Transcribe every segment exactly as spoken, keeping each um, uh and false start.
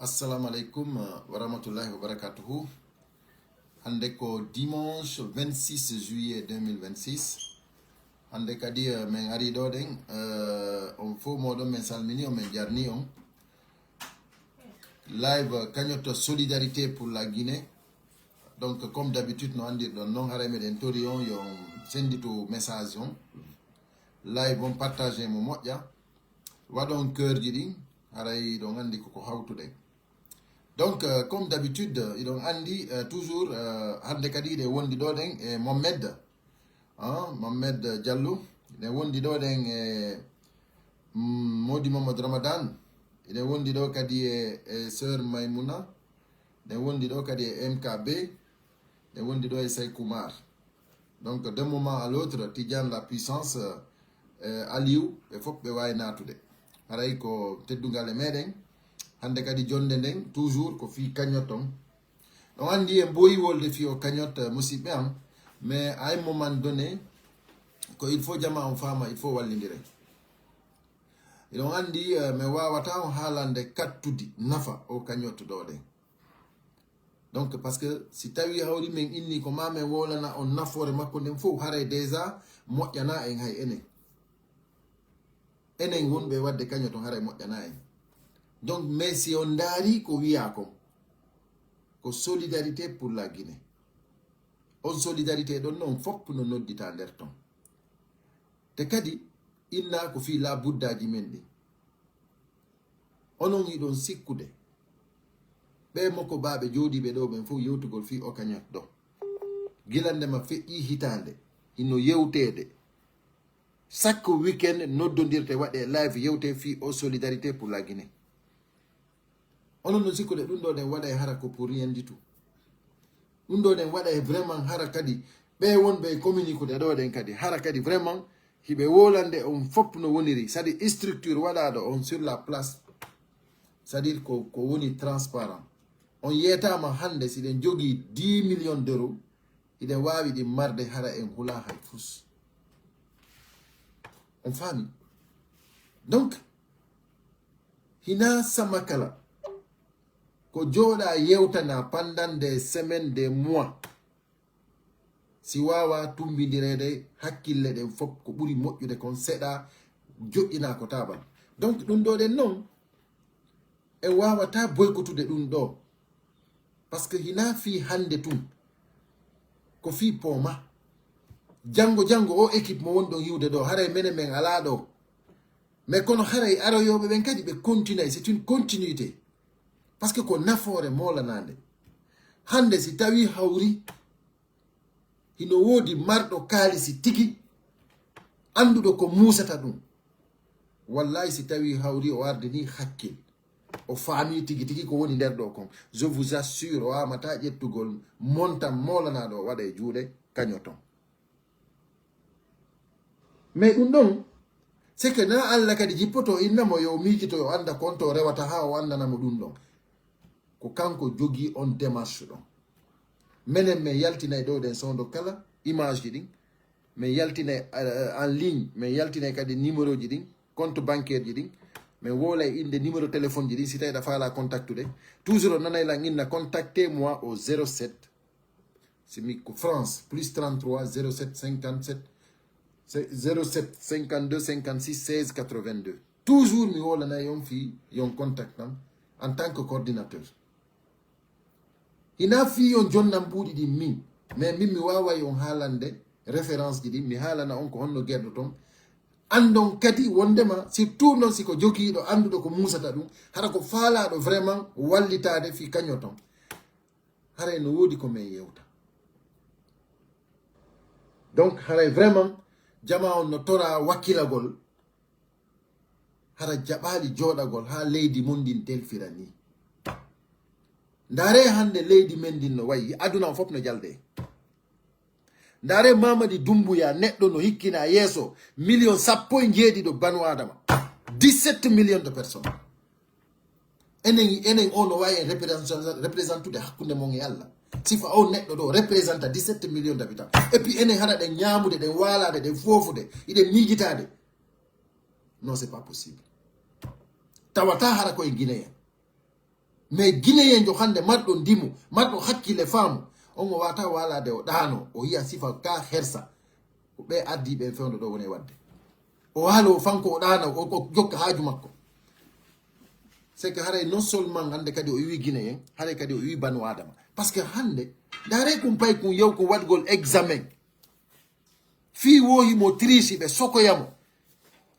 Assalamu alaikum, uh, wa rahmatullahi wa barakatuhu. Hande ko dimanche vingt-six juillet deux mille vingt-six. Hande kadi, uh, men ari ɗo ɗen, uh, on fof moɗon men salmini on, men jarni on. Live, uh, cagnotte Solidarité pour la Guinée. Donc, comme d'habitude, no andirɗon non, haray meɗen tori on, yo on senditu message on. Live on, partage mo moƴƴa. Waɗon cœur ji ɗin, haray ɗon andi koko hawtuɗen. Donc, euh, comme d'habitude, hiɗon andi, euh, toujours, euh, hande kadi hiɗen wondi ɗo ɗen e Mohamed, hein, Mohamed Diallo. Hiɗen wondi ɗo ɗen e, mm, Modi Mohamed Ramadan. Hiɗen wondi ɗo kadi e, e Sœur Maimouna. Hiɗen wondi ɗo kadi e M K B. Hiɗen wondi ɗo e Say Kumar. Donc, d'un moment à l'autre, Tidiane la puissance, euh, Aliou, ɓe fof ɓe waawi naatude. Haray ko teddungal e meɗen. Hande kadi jonde nden, toujours ko fii cagnotte on. On andi en ɓooyi wolde fii o cagnotte, euh, musidɓe am. Mais à un moment donné, ko il faut jama on faama, il faut wallindiren. Hiɗon andi, euh, mi waawata on haalande kattudi nafa o cagnotte ɗo ɗen. Donc, parce que si tawi hawri men inni ko ma men wolana on nafoore makko nden fof, haray déjà moƴƴana en hay enen. Enen wonɓe wadde cagnotte on haray moƴƴana en. Donc, mais si on ndaari ko wiyaa kon, ko Solidarité pour la Guinée. On solidarité ɗon non fof no noddita nder ton. Te kadi, inna ko fii laabuddaaji men ɗin. Onon hiɗon sikkude ɓee mokobaaɓe jooɗiiɓe ɗoo ɓen fof yewtugol fii o cagnotte ɗoo. Gila nde ma feƴƴii hitaande, hino yewteede. Chaque weekend noddondirte waɗee live yewtee fii o Solidarité pour la Guinée. Onon no sikkude ɗum ɗoo ɗen waɗay hara ko pour rien du tout. Ɗum ɗoo ɗen waɗay vraiment hara kadi ɓee wonɓe e communiqué ɗoo ɗen kadi hara kadi vraiment hiɓe wolande on fof no woniri, c'est-à-dire structure waɗaaɗo on sur la place, c'est-à-dire ko, ko woni transparent. On yeetaama hannde si ɗen jogii dix millions d'euros, hiɗen waawi ɗin marde hara en hulaa hay fus. On faami? Donc, hinaa sama kala ko jooɗaa yewtanaa pendant des semaines, des mois, si waawaa tumbindireede hakkille ɗen fof ko ɓuri moƴƴude kon seɗa joƴƴinaa ko taabal. Donc, ɗum ɗoo ɗen non, en waawataa boykotude ɗum ɗoo. Parce que hinaa fii hannde tun, ko fii pooma. Janngo, janngo, o équipe mo woni ɗon hiwde ɗoo, haray menen men alaa ɗoo. Mais kono haray aroyooɓe ɓen kadi ɓe continue, c'est une continuité. Parce que ko nafoore moolanaande. Hannde si tawii hawri, hino woodi marɗo kaalisi tigi, annduɗo ko muusata ɗum. Wallahi si tawii hawri o ardinii hakkil, o faamii tigi tigi ko woni nder ɗoo kon. Je vous assure, o waamataa ƴettugol montant moolanaaɗo o waɗa e juuɗe kañoton. Mais ɗum ɗon, c'est que na Alla kadi jippoto inna mo yo miijito, yo annda konto o rewata haa o annana mo ɗum ɗon. Ko kanko jogii on démarche ɗon. Menen men yaltinay ɗo ɗen sondo kala image ji ɗin. Men yaltinay, euh, en ligne, men yaltinay kadi numéro ji ɗin, compte bancaire ji ɗin. Men wolay innde numéro téléphone ji ɗin, si tawi ɗa faala contactude. Toujours o nanay lan inna contactez-moi au zéro sept. Si mi ko France, plus trente-trois zéro sept cinquante-sept, c'est zéro sept cinquante-deux cinquante-six seize quatre-vingt-deux. Toujours mi wolanay on fii yon contact am en tant que coordinateur. Hina fii yon jonnan buuɗi ɗin min, mais min mi waaway on haalande référence ji ɗin, mi haalana on ko honno gerɗo ton. Andon kadi wondema, surtout non si ko jogiiɗo annduɗo ko muusata ɗum, hara ko faalaaɗo vraiment wallitaade fii kaño ton. Haray no woodi ko men yewta. Donc, haray vraiment, jama on no tora wakkilagol, hara jaɓaali jooɗagol haa leydi mon ndin telfira ni. Ndaare hannde leydi men ndin no wayi, aduna on fof no jalde. Ndaare Mamadi Doumbouya, neɗɗo no hikkina yeeso, million sappo e njeeɗiɗo banu Adama. Dix-sept millions de personnes. Enen, enen o no wawi en représent-, représentude hakkunde mon e Allah. Sifa o neɗɗo ɗo représenta dix-sept millions d'habitants. Et puis enen hara ɗen ñaamude, ɗen waalaade, ɗen foofude, iɗen miijitaade. Non, c'est pas possible. Tawata hara ko en Guinéen. Mais Gineyenjo hannde marɗo ndimu, marɗo hakkille faamu, on o wata waalade o ɗaano, o yi'a sifa ka hersa. Ko ɓe ardii ɓen fewndo ɗo woni e waɗde. O waalo o fanko o ɗaana, o, o jokka haaju makko. C'est que haray non seulement hannde kadi o iwi Guinéen, haray kadi o iwi banu Adama. Parce que hannde, ndaaree kun pay kun yew kun waɗgol examen. Fii woo himo triche ɓe sokoya mo.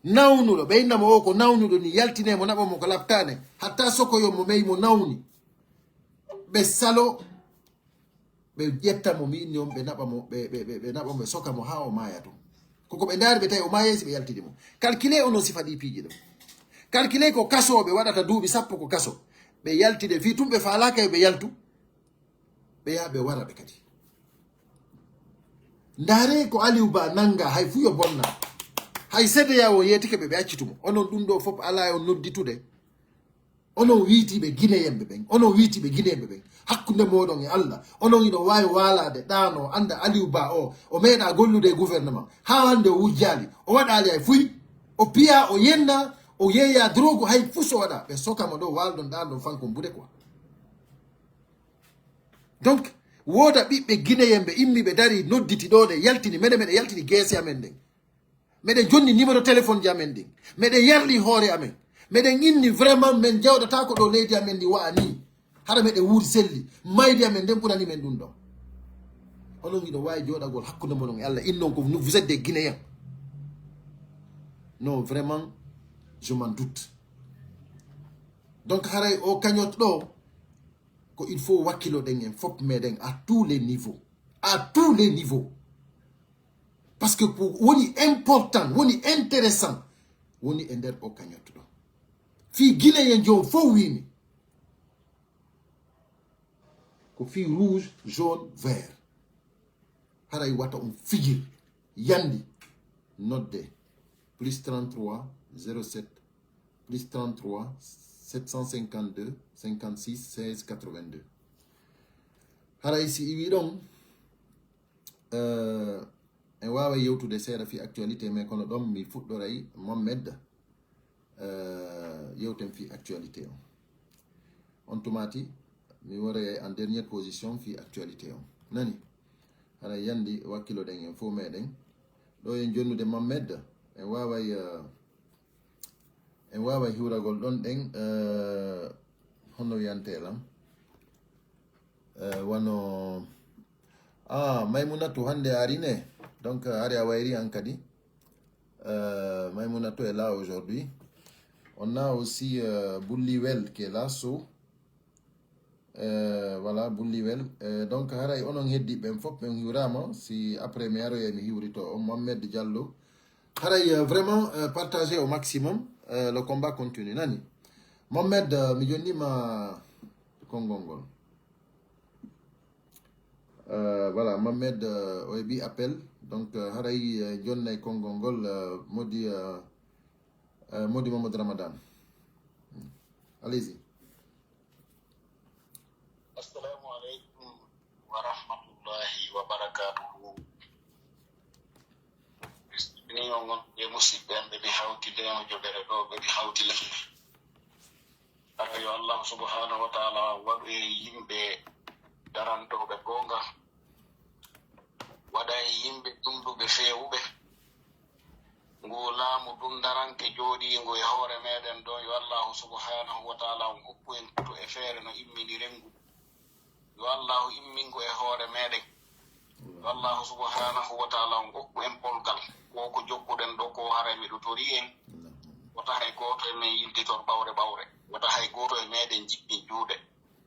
Nawnuɗo, ɓe inna mo o ko nawnuɗo ni, yaltinee mo, naɓa mo ko laptaane. Hatta sokoyon mo, mey mo nawni. Ɓe salo, ɓe ƴetta mo, mi inni on, ɓe naɓa mo, ɓe, ɓe, ɓe, ɓe naɓa mo, ɓe soka mo haa o maaya ton. Ko ko ɓe ndaari ɓe tawi o maayay si ɓe yaltidi mo. Calculer onon sifa ɗi piiji ɗo. Calculer ko kasooɓe waɗata duuɓi sappo ko kaso. Ɓe yaltide, fii tun ɓe faalaaka yo ɓe yaltu. Ɓe yaha ɓe wara ɓe kadi. Ndaaree ko Aliou Ba nanga, hay fuu yo bonna. Hay C D A O yeetike ɓe, ɓe accitumo. Onon ɗum ɗo fof alaa e on nodditude. Onon wiitiiɓe Gineyemɓe ɓen, onon wiitiiɓe Gineyemɓe ɓen, hakkunde mooɗon e Allah, onon hino waawi waalaade ɗaano, annda Aliou Ba o, o meeɗaa gollude e gouvernement, haa hannde o wujjaali, o waɗaali hay fuy, o piyaa, o yennaa, o yeeyaa drogue, hay fuu so waɗaa, ɓe soka mo ɗo, waaldon ɗaandon fankon buɗe quoi. Donc, wooda ɓiɓɓe Gineyemɓe immi ɓe darii, nodditi ɗo ɗe, yaltini, mene meɗen yaltini geese amen ɗen. Meɗen jonni numéro téléphone ji amen ɗin. Meɗen yarli hoore amen. Meɗen inni vraiment men jawɗataako ɗo leydi amen ndi wa'a nii. Hara meɗen wuuri selli. Maydi amen nden ɓurani men ɗum ɗon. Onon hiɗo waawi jooɗagol hakkunde mon e Allah. Innon ko vous êtes des Guinéens. Non, vraiment, je m'en doute. Donc, haray o cagnotte ɗo, ko il faut wakkiloɗen en fof meɗen à tous les niveaux. À tous les niveaux. Parce que ko woni important, woni intéressant, woni e nder o cagnotte ɗo. Fii Guinéen joom fof wiimi. Ko fii rouge, jaune, vert. Haray wata on fijir. Yandi. Nodde. Plus trente-trois, zéro sept, plus trente-trois, sept cent cinquante-deux, cinquante-six, seize, quatre-vingt-deux. Haray si iwi ɗon, euh, en waaway yewtude seeɗa fii actualité, mais kono ɗon mi fuɗɗoray Mohamed, euh, yewten fii actualité on. On tumaati, mi waray en dernière position fii actualité on. Nani? Haray yandi wakkiloɗen en fof meɗen. Ɗo en jonnude Mohamed, en waaway, euh, en waaway hiwragol ɗon ɗen, euh, honno wiyantee lan? Euh, wano, ah, Maymunatu hannde a ari ne. Donc, euh, hari a wayri an kadi. Euh, Maymunatu est là aujourd'hui. On a aussi, euh, Bulliwel qui est là, so. Euh, voilà, Bulliwel. Euh, donc, haray onon heddi ɓen fof, ɓen hiwrama. Si après mi aroyay mi hiwrito on, Mohamed Diallo. Haray, euh, vraiment, euh, partagez au maximum. Euh, le combat continue. Nani? Mohamed, euh, mi jonnima konngol ngol. Euh, voilà, Mohamed, euh, o heɓi appel. Donc, euh, haray, euh, jonnay konngol ngol, euh, Modi, euh, euh, Modi Mamadou Ramadan. Allez-y. Assalamu alaikum wa rahmatullahi wa barakatuhu. Ni on on e musidɓe am ɓe mi hawti nde on jogere ɗo, ɓe mi hawti leydi. Hara yo Allahu subhanahu wa ta'ala waɗu e yimɓe darantooɓe goonga, waɗa e yimɓe dunduɓe feewuɓe. Ngu laamu dundaranke jooɗiingu e hoore meɗen ɗo, yo Allahu subhanahu wa ta'ala on hokku en kuto e feere no imminiren ngu. Yo Allahu immin ngu e hoore meɗen. Yo Allahu subhanahu wa ta'ala on hokku en polgal. Ko ko jokkuɗen ɗo ko haray miɗo tori en. Wota hay gooto e men yiltitor ɓawre ɓawre. Wota hay gooto e meɗen jippin juuɗe.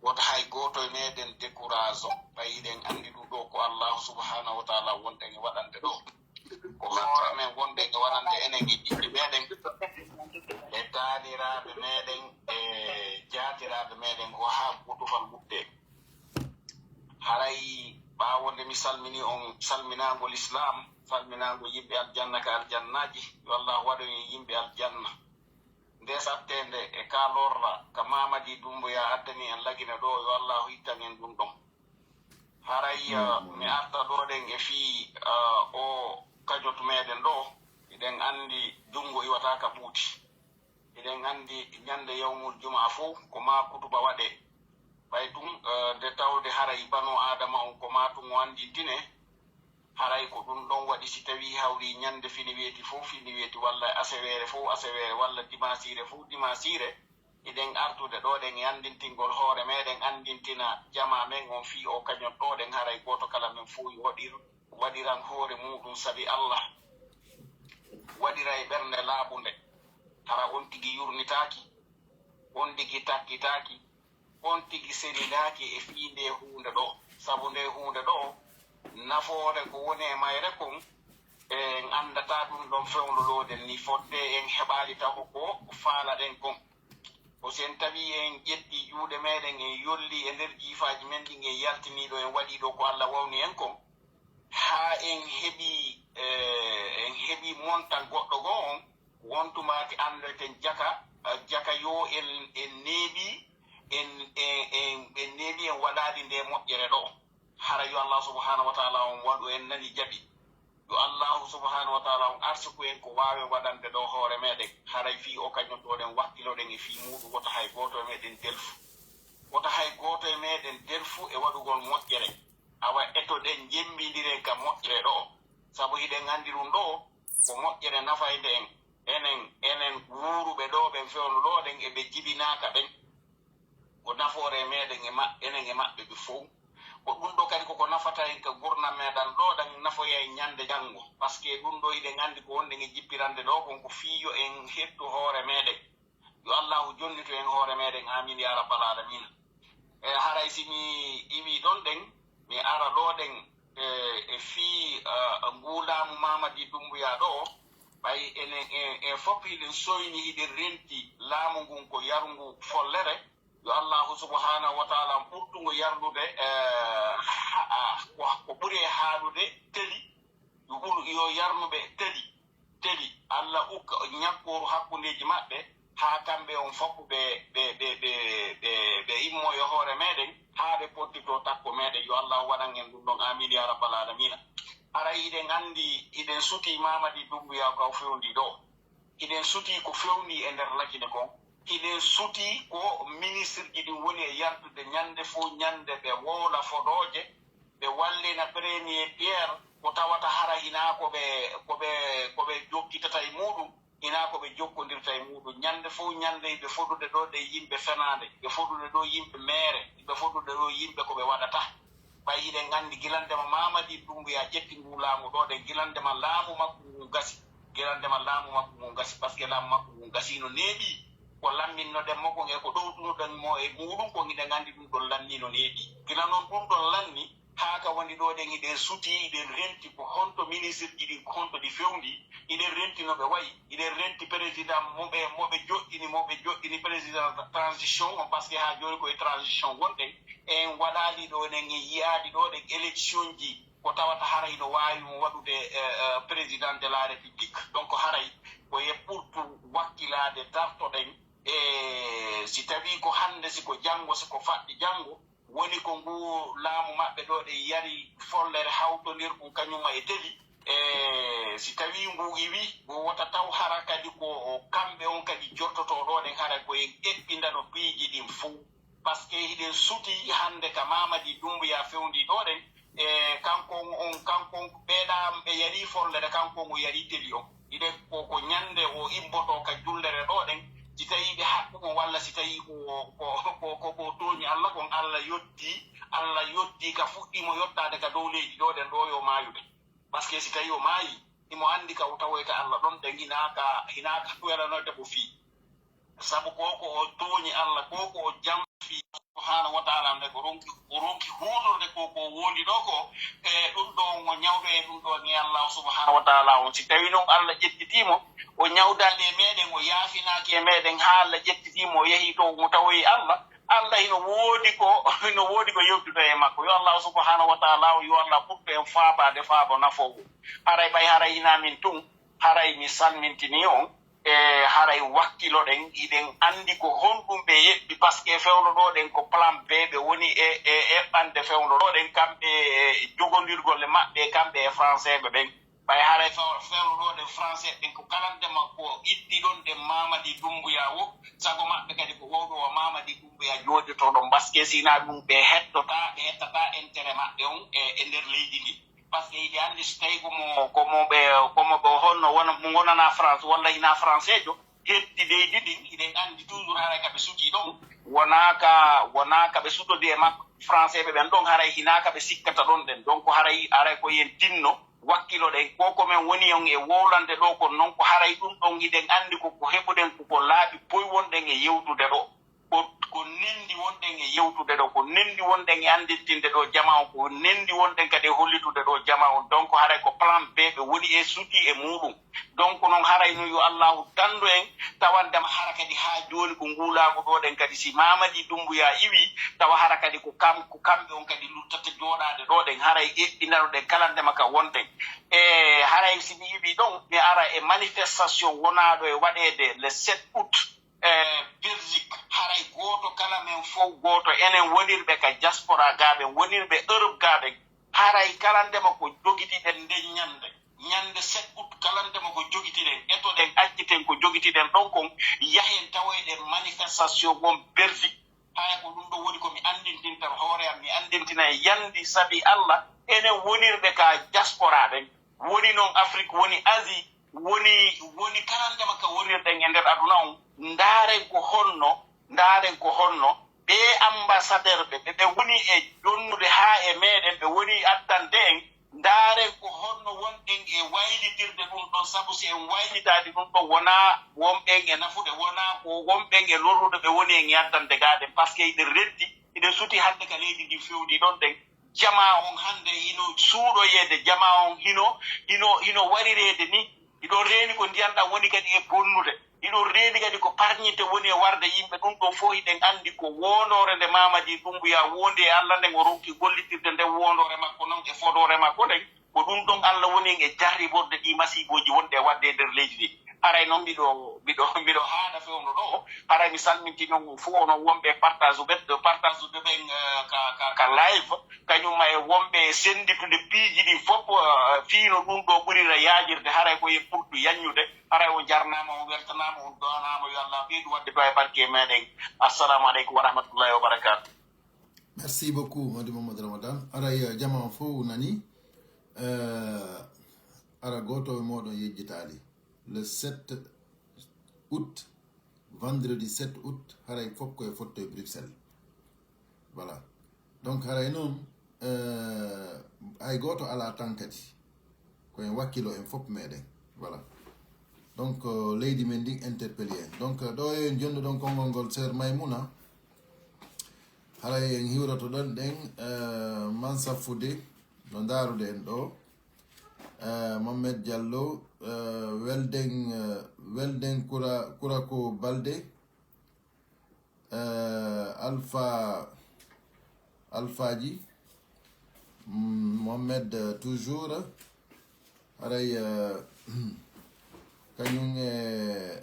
Wota hay gooto e meɗen décourage. Ɓay hiɗen anndi ɗum ɗo ko Allahu subhanahu wa ta'ala wonɗen e waɗande ɗo. Ko hoore men wonde e waɗande enen e ɓiɓɓe meɗen, e taaniraaɓe meɗen, e jaatiraaɓe meɗen, ko haa ko tufal wutte. Haray ɓaawo nde mi salmini on salminaango lislaam, salminaango yimɓe aljanna ka aljannaaji, yo Allah waɗu en yimɓe aljanna. Nde satteende e ka lorra ka Mamadi Dumbuya addani en Lagine ɗo, yo Allahu ittan en ɗum ɗon. Haray, eh, mi arta ɗo ɗen e fii, eh, o kajot meɗen ɗo, hiɗen anndi junngo iwata ka ɓuuti. Hiɗen anndi ñannde yawmul jumaa fow ko maa kutuba waɗee. Ɓay tun, eh, nde tawde haray banu Aadama on ko maa tun o anndintine, haray ko ɗun ɗon waɗi si tawii hawri ñannde fini weeti fow fini weeti, walla aseweere fow aseweere, walla dimaasiire fow dimaasiire, hiɗen artude ɗoo ɗen e anndintingol hoore meɗen, anndintina jamaa men on fii o kañon ɗoo ɗen, haray gooto kala men fow yo waɗir, waɗiran hoore muuɗun sabi Allah, waɗira e ɓernde laaɓunde, hara on tigi yurnitaaki, on tigi takkitaaki, on tigi senilaaki e fii ndee huunde ɗoo, sabu ndee huunde ɗoo, nafoore ko woni e mayre kon, en anndataa ɗun ɗon fewndo ɗoo ɗen nii, fodde en heɓaali taw ko faalaɗen kon. Ko si en tawii en ƴettii juuɗe meɗen, en yollii e nder jiifaaji men ɗin, en yaltinii ɗoo, en waɗii ɗoo ko Alla wawni en kon, haa en heɓii, eh, en heɓii montan goɗɗo goo on, wontumaaki anndoyten jaka, eh, jaka yo en, en neeɓii, en, en, en, en neeɓii, en waɗaali ndee moƴƴere ɗoo. Hara yo Allah subhanahu wa ta'ala on waɗu en nani jaɓi. Yo Allahu subhanahu wa ta'ala on arsuku en ko waawen waɗande ɗoo hoore meɗen. Haray fii o kañum ɗoo ɗen wakkiloɗen e fii muuɗum, wota hay gooto e meɗen delfu. Wota hay gooto e meɗen delfu e waɗugol moƴƴere. Awa etoɗen, jemmbindiren ka moƴƴere ɗoo. Sabu hiɗen anndi ɗum ɗoo, ko moƴƴere nafaynde en. Enen, enen wuuruɓe ɗoo ɓen fewndo ɗoo ɗen e ɓe jibinaaka ɓen. Ko nafoore e meɗen e maɓɓe, enen e maɓɓe ɓe fow. Ko ɗum ɗoo kadi koko nafata en ka gurdam meɗen ɗoo, ɗan nafoya en ñande janngo. Parce que ɗum ɗoo hiɗen anndi ko wonɗen e jippirande ɗoo kon ko fii yo en hettu hoore meɗen. Yo Allahu jonnito en hoore meɗen, amin ya rabbal alamina. E haray si mi iwii ɗon ɗen, mi ara ɗoo ɗen, e, e fii, eh, nguu laamu Mamadi Dumbuya ɗoo, ɓay enen, en, en fof hiɗen soyni, hiɗen renti laamu ngun ko yarngu follere. Yo Allahu subhanahu wa ta'ala ɓurtungo yarnude, eh, ha-, ko, ko ɓuri e haaɗude teli, yo ɓur-, yo yarnuɓe teli, teli. Alla ukka ñakkooru hakkundeeji maɓɓe, haa kamɓe on fof ɓe, ɓe, ɓe, ɓe, ɓe, ɓe immoo e hoore meɗen, haa ɓe pottitoo takko meɗen. Yo Allahu waɗan en ɗum ɗon. Amin ya rabbal alamina. Haray hiɗen anndi, hiɗen sutii Mamadi Dumbuya ko fewndii ɗoo. Hiɗen sutii ko fewndii e nder Lakine kon. Hiɗen sutii ko ministreji ɗin woni e yardude ñande fow ñande, ɓe wowla fodooje, ɓe wallina premier pierre, ko tawata hara hinaa ko ɓe, ko ɓe, ko ɓe jokkitata e muuɗum, hinaa ko ɓe jokkondirta e muuɗum. Ñande fow ñande hiɓe fodude ɗoo ɗe yimɓe fenaande, hiɓe fodude ɗoo yimɓe meere, hiɓe fodude ɗoo yimɓe ko ɓe waɗata. Ɓay hiɗen anndi gilande ma Mamadi Dumbuya ƴetti ngu laamu ɗoo ɗen, gilande ma laamu makko ngun gasi. Gilande ma laamu makko ngun gasi, parce que laamu makko ngun gasi no neeɓi. Ko lamminnoɗen mo kon e ko ɗowtunoɗen mo e muuɗum kon, hiɗen anndi ɗum ɗon lanni no neeɓi. Gila non ɗum ɗon lanni, haa ka woni ɗoo ɗen hiɗen sutii, hiɗen renti ko honto ministreji ɗin, ko honto ɗi fewndi, hiɗen renti no ɓe wayi, hiɗen renti président mo ɓe, mo ɓe joɗɗini, mo ɓe joɗɗini président transition on, parce que haa jooni ko e transition wonɗen. En waɗaali ɗoo ɗen, en yiyaali ɗoo ɗen électionji ko tawata haray no waawi mo waɗude, eh, eh, président de la république. Donc haray ko e ɓurtu wakkilaade dartoɗen, e si tawii ko hannde, si ko janngo, si ko faɗɗi janngo, woni ko ngu laamu maɓɓe ɗoo ɗe yari follere hawtondirɗum kañum e teli. E si tawii ngu iwi, ngu wota taw hara kadi ko kamɓe on kadi jottotoo ɗoo ɗen, hara ko en eɓɓindano piiji ɗin fow. Parce que hiɗen sutii hannde ka Mamadi Dumbuya fewndii ɗoo ɗen, e kanko on, kanko on, ɓeeɗa ɓe yarii follere, kanko on o yarii teli on. Hiɗen ko, ko ñande o immotoo ka jullere ɗoo ɗen, si tawii ɓe haqqu mo, walla si tawii ko, ko, ko, ko, ko tooñi Alla kon, Alla yottii, Alla yottii ka fuɗɗii mo yottaade ka dow leydi ɗoo ɗen ɗoo yo maayude. Parce que si tawii o maayii, himo anndi ka o tawoyta Alla ɗon ɗen, hinaa ka, hinaa ka welanoyta mo fii. Sabu ko ko o tooñi Alla, ko ko o jamfii subhanahu wa ta'ala, nde ko ronki, o ronki huutorde ko ko o wondi ɗoo ko, e ɗum ɗoo o ñawɗo e ɗum ɗoo ni Allah subhanahu wa ta'ala on. Si tawii non Allah ƴettitii mo, o ñawdaali e meɗen, o yaafinaaki e meɗen, haa Allah ƴettitii mo, o yahii to mo tawoyi Allah, Allah hino woodi ko, hino woodi ko yewtude e makko. Yo Allah subhanahu wa ta'ala o, yo Allah ɓurtu en faabaade faabo nafoowo. Haray ɓay haray hinaa min tun, haray mi salmintinii on. E haray wakkiloɗen, hiɗen anndi ko honɗum ɓe eɓɓi, parce que fewndo ɗoo ɗen ko plan B, ɓe woni e, e eɓɓande fewndo ɗoo ɗen, kamɓe e jogondirgol e maɓɓe, kamɓe e français ɓe ɓen. Ay haray fe-, fewndo ɗoo ɗen Français ɓen ko kalande makko itti ɗon ɗen Mamadi Doumbouya wo, sago maɓɓe kadi ko wowɗo o Mamadi Doumbouya jooɗotoo ɗon, parce que si hinaa ɗun ɓe hettotaa, ɓe hettataa intérêt maɓɓe on e, e nder leydi ndin. Parce que hiɗi anndi si tawii ko mo, ko mo ɓe, ko mo ɓe honno wona, mo wonanaa France walla hinaa Françaiijo, hetti leydi ndin, hiɗen anndi toujours haray ka ɓe sutii ɗon, wonaa ka, wonaa ka ɓe sutodii e makko. Français ɓe ɓen ɗon haray hinaa ka ɓe sikkata ɗon ɗen. Donc haray, haray ko yen tinno wakkilo ɗen, ko ko men woni on e wowlande ɗoo kon non, ko haray ɗun ɗon hiɗen anndi ko, ko heɓuɗen ko, ko laaɓi poy wonɗen e yewtude ɗoo. Ko, ko nendi wonɗen e yewtude ɗoo, ko nendi wonɗen e anndintinde ɗoo jama on, ko nendi wonɗen kadi e hollitude ɗoo jama on. Donc haray ko plan B ɓe woni e sutii e muuɗun. Donc non haray non yo Allaahu dandu en, tawandema hara kadi haa jooni ko nguulaagu ɗoo ɗen kadi si Mamadi Doumbouya iwii, tawa hara kadi ko kam-, ko kamɓe on kadi luttata jooɗaade ɗoo ɗen, haray eɓɓinano ɗen kala ndema ka wonɗen. E haray si mi iwii ɗon, mi ara e manifestation wonaaɗo e waɗeede le sept août, e Belgique, haray gooto kala men fow, gooto enen wonirɓe ka diaspora gaa ɓen, wonirɓe Europe gaa ɓen, haray kala ndema ko jogitiɗen nden ñande, ñande sept août, kala ndema ko jogitiɗen, etoɗen, acciten ko jogitiɗen ɗon kon, yahen tawoyɗen manifestation on Belgique. Haya ko ɗun ɗon woni ko mi anndintinta hoore am, mi anndintina e yandi sabi Alla, enen wonirɓe ka diaspora ɓen, woni non Afrique, woni Asie, woni, woni kala ndema ka wonirɗen e nder aduna on, ndaaren ko honno, ndaaren ko honno ɓee ambassadeur ɓe, ɓe, ɓe woni e jonnude haa e meɗen, ɓe woni addande en, ndaaren ko honno wonɗen e waylitirde ɗun ɗon, sabu si en waylitaali ɗun ɗon, wonaa wonɓen e nafude, wonaa ko wonɓen e lorrude ɓe woni en e addande gaa ɗen, parce que hiɗen reddi, hiɗen suti hannde ka leydi ndi fewndii ɗon ɗen. Jamaa on hannde hino suuɗoyeede, jamaa on hino, hino, hino warireede ni. Hiɗon reeni ko ndiyan ɗan woni kadi e bonnude. Hiɗon reeni kadi ko parñinte woni e warde yimɓe. Ɗun ɗon fow hiɗen anndi ko woondoore nde Mamadi Doumbouya woondi e Alla nden, o ronki gollitirde nden woondoore makko non e fodoore makko nden. Ko ɗun ɗon Alla woni en e jarriborde ɗii masiibooji wonɗi e waɗde e nder leydi ndi. Haray non miɗo, miɗo, miɗo haana fewndo ɗoo. Haray mi salmintinii on fow, onon wonɓe e partage ɓe, partage ɓe ɓen, eh, ka, ka, ka live, kañum ma e wonɓe e sennditude piiji ɗin fow, eh, fii no ɗun ɗoo ɓurira yaajirde. Haray ko e ɓurɗo yaññude. Haray on jarnaama, on weltanaama, on du'anaama, yo Allah ɓeydu waɗde du'a e barke e meɗen. Assalamu aleykum wa rahmatullahi wa barakatuh. Merci beaucoup, Mody Mamadou Ramadan. Haray, eh, jama on fow nani, eh, hara gooto e mooɗon yejjitaali. Le sept août, vendredi sept août, haray fof ko e fotto e Bruxelles. Voilà. Donc, haray noon, eh, hay gooto alaa tan kadi. Ko en wakkilo en fof meɗen. Voilà. Donc, eh, leydi men ndin interpellé en. Donc, eh, ɗo en jonnuɗon konngol ngol, Sœur Maimouna. Haray en hiwroto ɗon ɗen, eh, man saffude no ndaarude en ɗo. Eh, Mohamed Diallo, eh, welden, eh, welden kura, kura ko balde, eh, Alpha, Alphaji, mm, Mohamed, eh, toujours, haray, eh, kañum e,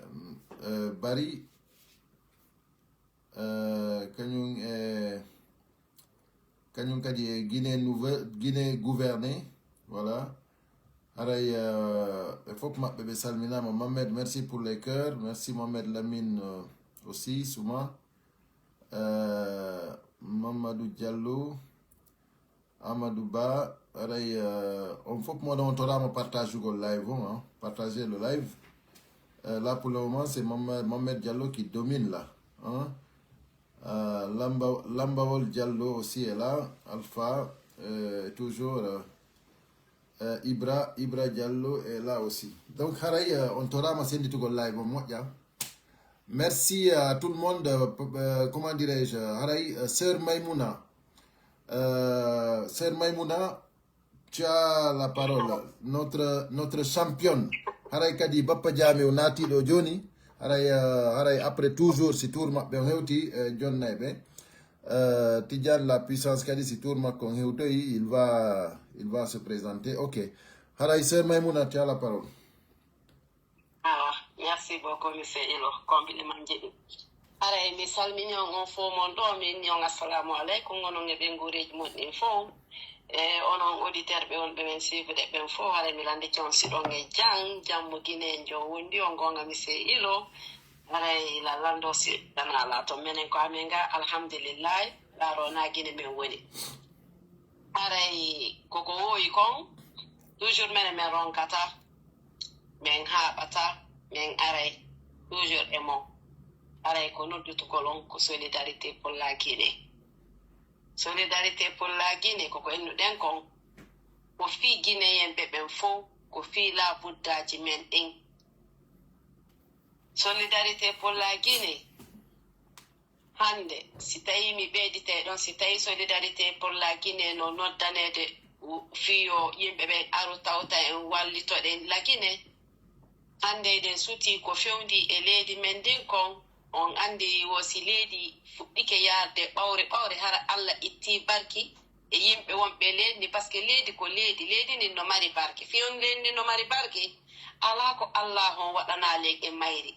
eh, Bari, eh, kañum e, kañum kadi e Guinée Nouvelle, Guinée Gouvernée, voilà. Haray, eh, ɓe fof maɓɓe ɓe salminaama. Mohamed, merci pour les cœurs. Merci Mohamed Lamine, euh, aussi, Souma. Euh, Mamadou Diallo, Amadou Ba, haray, euh, on fof moɗon on toraama partagugol live on, hein. Partagez le live. Euh, là, pour le moment, c'est Mohamed, Mohamed Diallo qui domine là, hein. Euh, Lamba, Lambawol Diallo aussi est là. Alpha, euh, toujours, euh, euh, Ibra, Ibra Diallo est là aussi. Donc, haray, euh, on toraama sennditugol live on moƴƴa. Merci à tout le monde. Euh, p-, euh, comment dirais-je, haray, euh, Sœur Maimouna. Euh, Sœur Maimouna, tu as la parole. Notre, notre championne. Haray kadi Bappa Jaame o naati ɗo jooni. Haray, euh, haray après toujours si tour maɓɓe on hewti, euh, jonnay ɓe. Euh, Tidiane la puissance kadi si tour makko on hewtoyi, il va, il va se présenter. Ok. Haray Sœur Maimouna, tu as la parole. Awa, merci beaucoup, monsieur Ilo. Kombiɗe man jeɗi. Haray mi salmini on, on fof mon ɗo, mi inni on assalamu aleykum, onon e ɓe nguureeji mon ɗin fof. E onon auditeur ɓe wonɓe men suivre ɓen fof, haray mi landike on si ɗon e jam, jammo Guinée en jom wondi on, gonga mi se ilo, haray la lando si dana la to menen ko amen ga, alhamdulillahi, ɗaro na Guinée men woni. Haray koko woyi kon, toujours menen men ronkata, men haɓata, men aray, toujours e mon. Haray ko noddutugol on ko Solidarité pour la Guinée. Solidarité pour la Guinée, koko ennuɗen kon, ko fii Guinéen ɓe ɓen fow, ko fii laabuddaaji men ɗin. Solidarité pour la Guinée, hannde, si tawii mi ɓeyditay ɗon, si tawii Solidarité pour la Guinée no noddaneede fii yo yimɓe ɓen aru tawta en, wallitoɗen la Guinée, hannde eɗen sutii ko fewndii e leydi men ndin kon, on anndi wo si leydi fuɗɗike yaarde ɓawre ɓawre, hara Alla ittii barki e yimɓe wonɓe leydi ndin, parce que leydi ko leydi, leydi ndin no mari barke. Fii on leydi ndin no mari barke, alaa ko Allaahu on waɗanaa ley e mayri.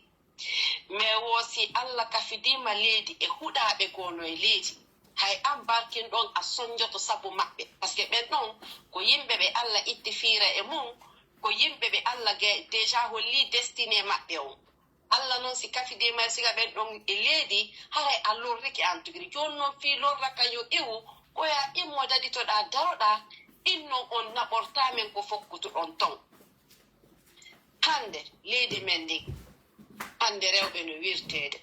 Mais wo si Alla kafidiima leydi e huɗaaɓe goo no e leydi, hay an barkin ɗon a sonjoto sabu maɓɓe. Parce que ɓen ɗon ko yimɓe ɓe Alla itti fiira e mun, ko yimɓe ɓe Alla ge-, déjà holli destiné maɓɓe on. Alla non si kafidiima e siga ɓen ɗon e leydi, haray a lorrike an tigi. Jooni non fii lorra kan yo iwu, ko ya immo daditoɗaa daroɗaa, ɗin non on naɓortaa men ko fokkutuɗon ton. Hannde, leydi men ndin, hannde rewɓe no wirteede,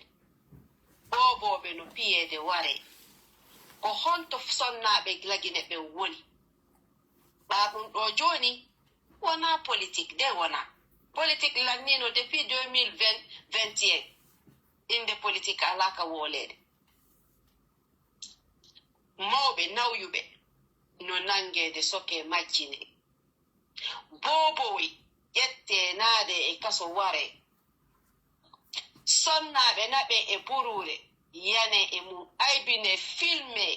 boobooɓe no piyeede waree. Ko honto sonnaaɓe Lagine ɓen woni? Ɓaa ɗun ɗoo jooni, wonaa politik de wonaa. Politik lanniino depuis deux mille vingt, vingt et un. Innde politik alaa ka wooleede. Mawɓe nawyuɓe no nanngeede sokee majjinee. Booboy ƴettee naadee e kaso waree. Sonnaaɓe naɓee e buruure yanee e mun aybinee filmee.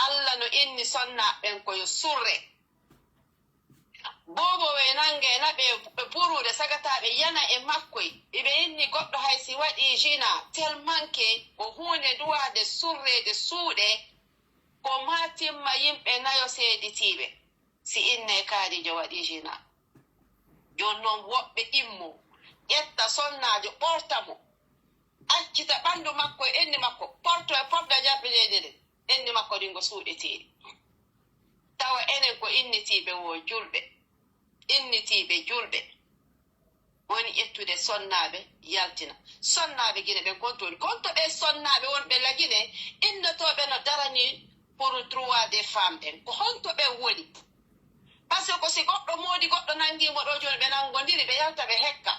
Alla no inni sonnaaɓe ɓen ko yo surre. Booboy nangee naɓee e buruure sagataaɓe yana e makkoy. Iɓe inni goɗɗo hay si waɗii jina tellement que ko huunde duwaade surreede suuɗee ko maa timma yimɓe nayo seeditiiɓe. Si inne Kaadiijo waɗii jina, jooni non woɓɓe immo, ƴetta sonnaajo, ɓorta mo, accita ɓanndu makko e enni makko, porto e porda jarɗe leydi ndin, enni makko ɗin ko suuɗeteeɗi. Tawa enen ko innitiiɓe wo julɓe, innitiiɓe julɓe. Woni ƴettude sonnaaɓe, yaltina. Sonnaaɓe Gine ɓen, konto woni? Konto ɓee sonnaaɓe wonɓe la Gine, innotooɓe no daranii pour droit des femmes ɓen? Ko honto ɓen woni? Parce que ko si goɗɗo moodi, goɗɗo nangii mo ɗoo jooni, ɓe nangondiri, ɓe yalta, ɓe hekka.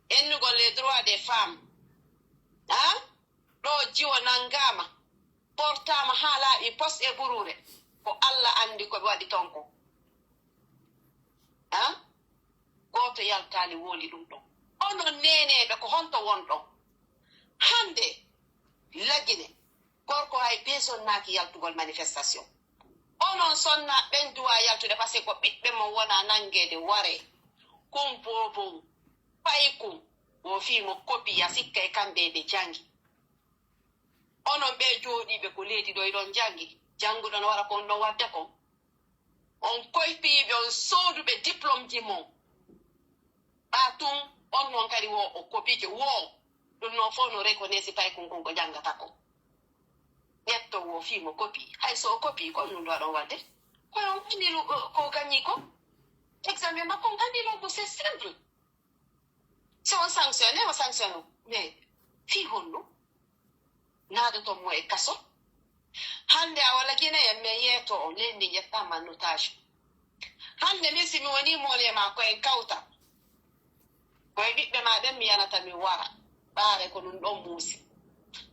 Ennugol les droits des femmes. Ah? Ɗoo jiwo nangaama, portaama haa laaɓi pos e buruure. Ko Alla anndi ko ɓe waɗi ton kon. Ah? Gooto yaltaali wowli ɗum ɗon. Onon neeneeɓe, ko honto wonɗon? Hannde, la Gine, gorko hay bee sonnaaki yaltugol manifestation. Onon sonnaaɓe ɓen duwaa yaltude, parce que ko ɓiɓɓe mon wonaa nanngeede waree. Kun boobon, paykun, wo fii mo kopiya, sikkay kamɓe ɓe janngi. Onon ɓee jooɗiiɓe ko leydi ɗoo, hiɗon janngi, jannguɗon wara ko on ɗon waɗde kon. On koypiiɓe, on sooduɓe diplômeji mon. Ɓaa tun, on non kadi wo o kopiike, wo ɗum non fof no reconnaître paykun kun ko janngata kon. Ƴetto wo fii mo kopii. Hay so o kopii, ko ɗum ɗo ɗon waɗde? Kono on anndi lu-, ko gañi ko? Examen makko on anndi non ko c'est simple. Si on sanctionné, o sanctionné. Mais fii honɗum? Naadoton mo e kaso. Hannde a wala Guinéen, mais yeeto on, leydi ndi ƴettaama en otage. Hannde min, si mi wonii moole maa, ko en kawta. Ko e ɓiɓɓe maa ɓen mi yanata, mi wara. Ɓaare ko ɗum ɗon muusi.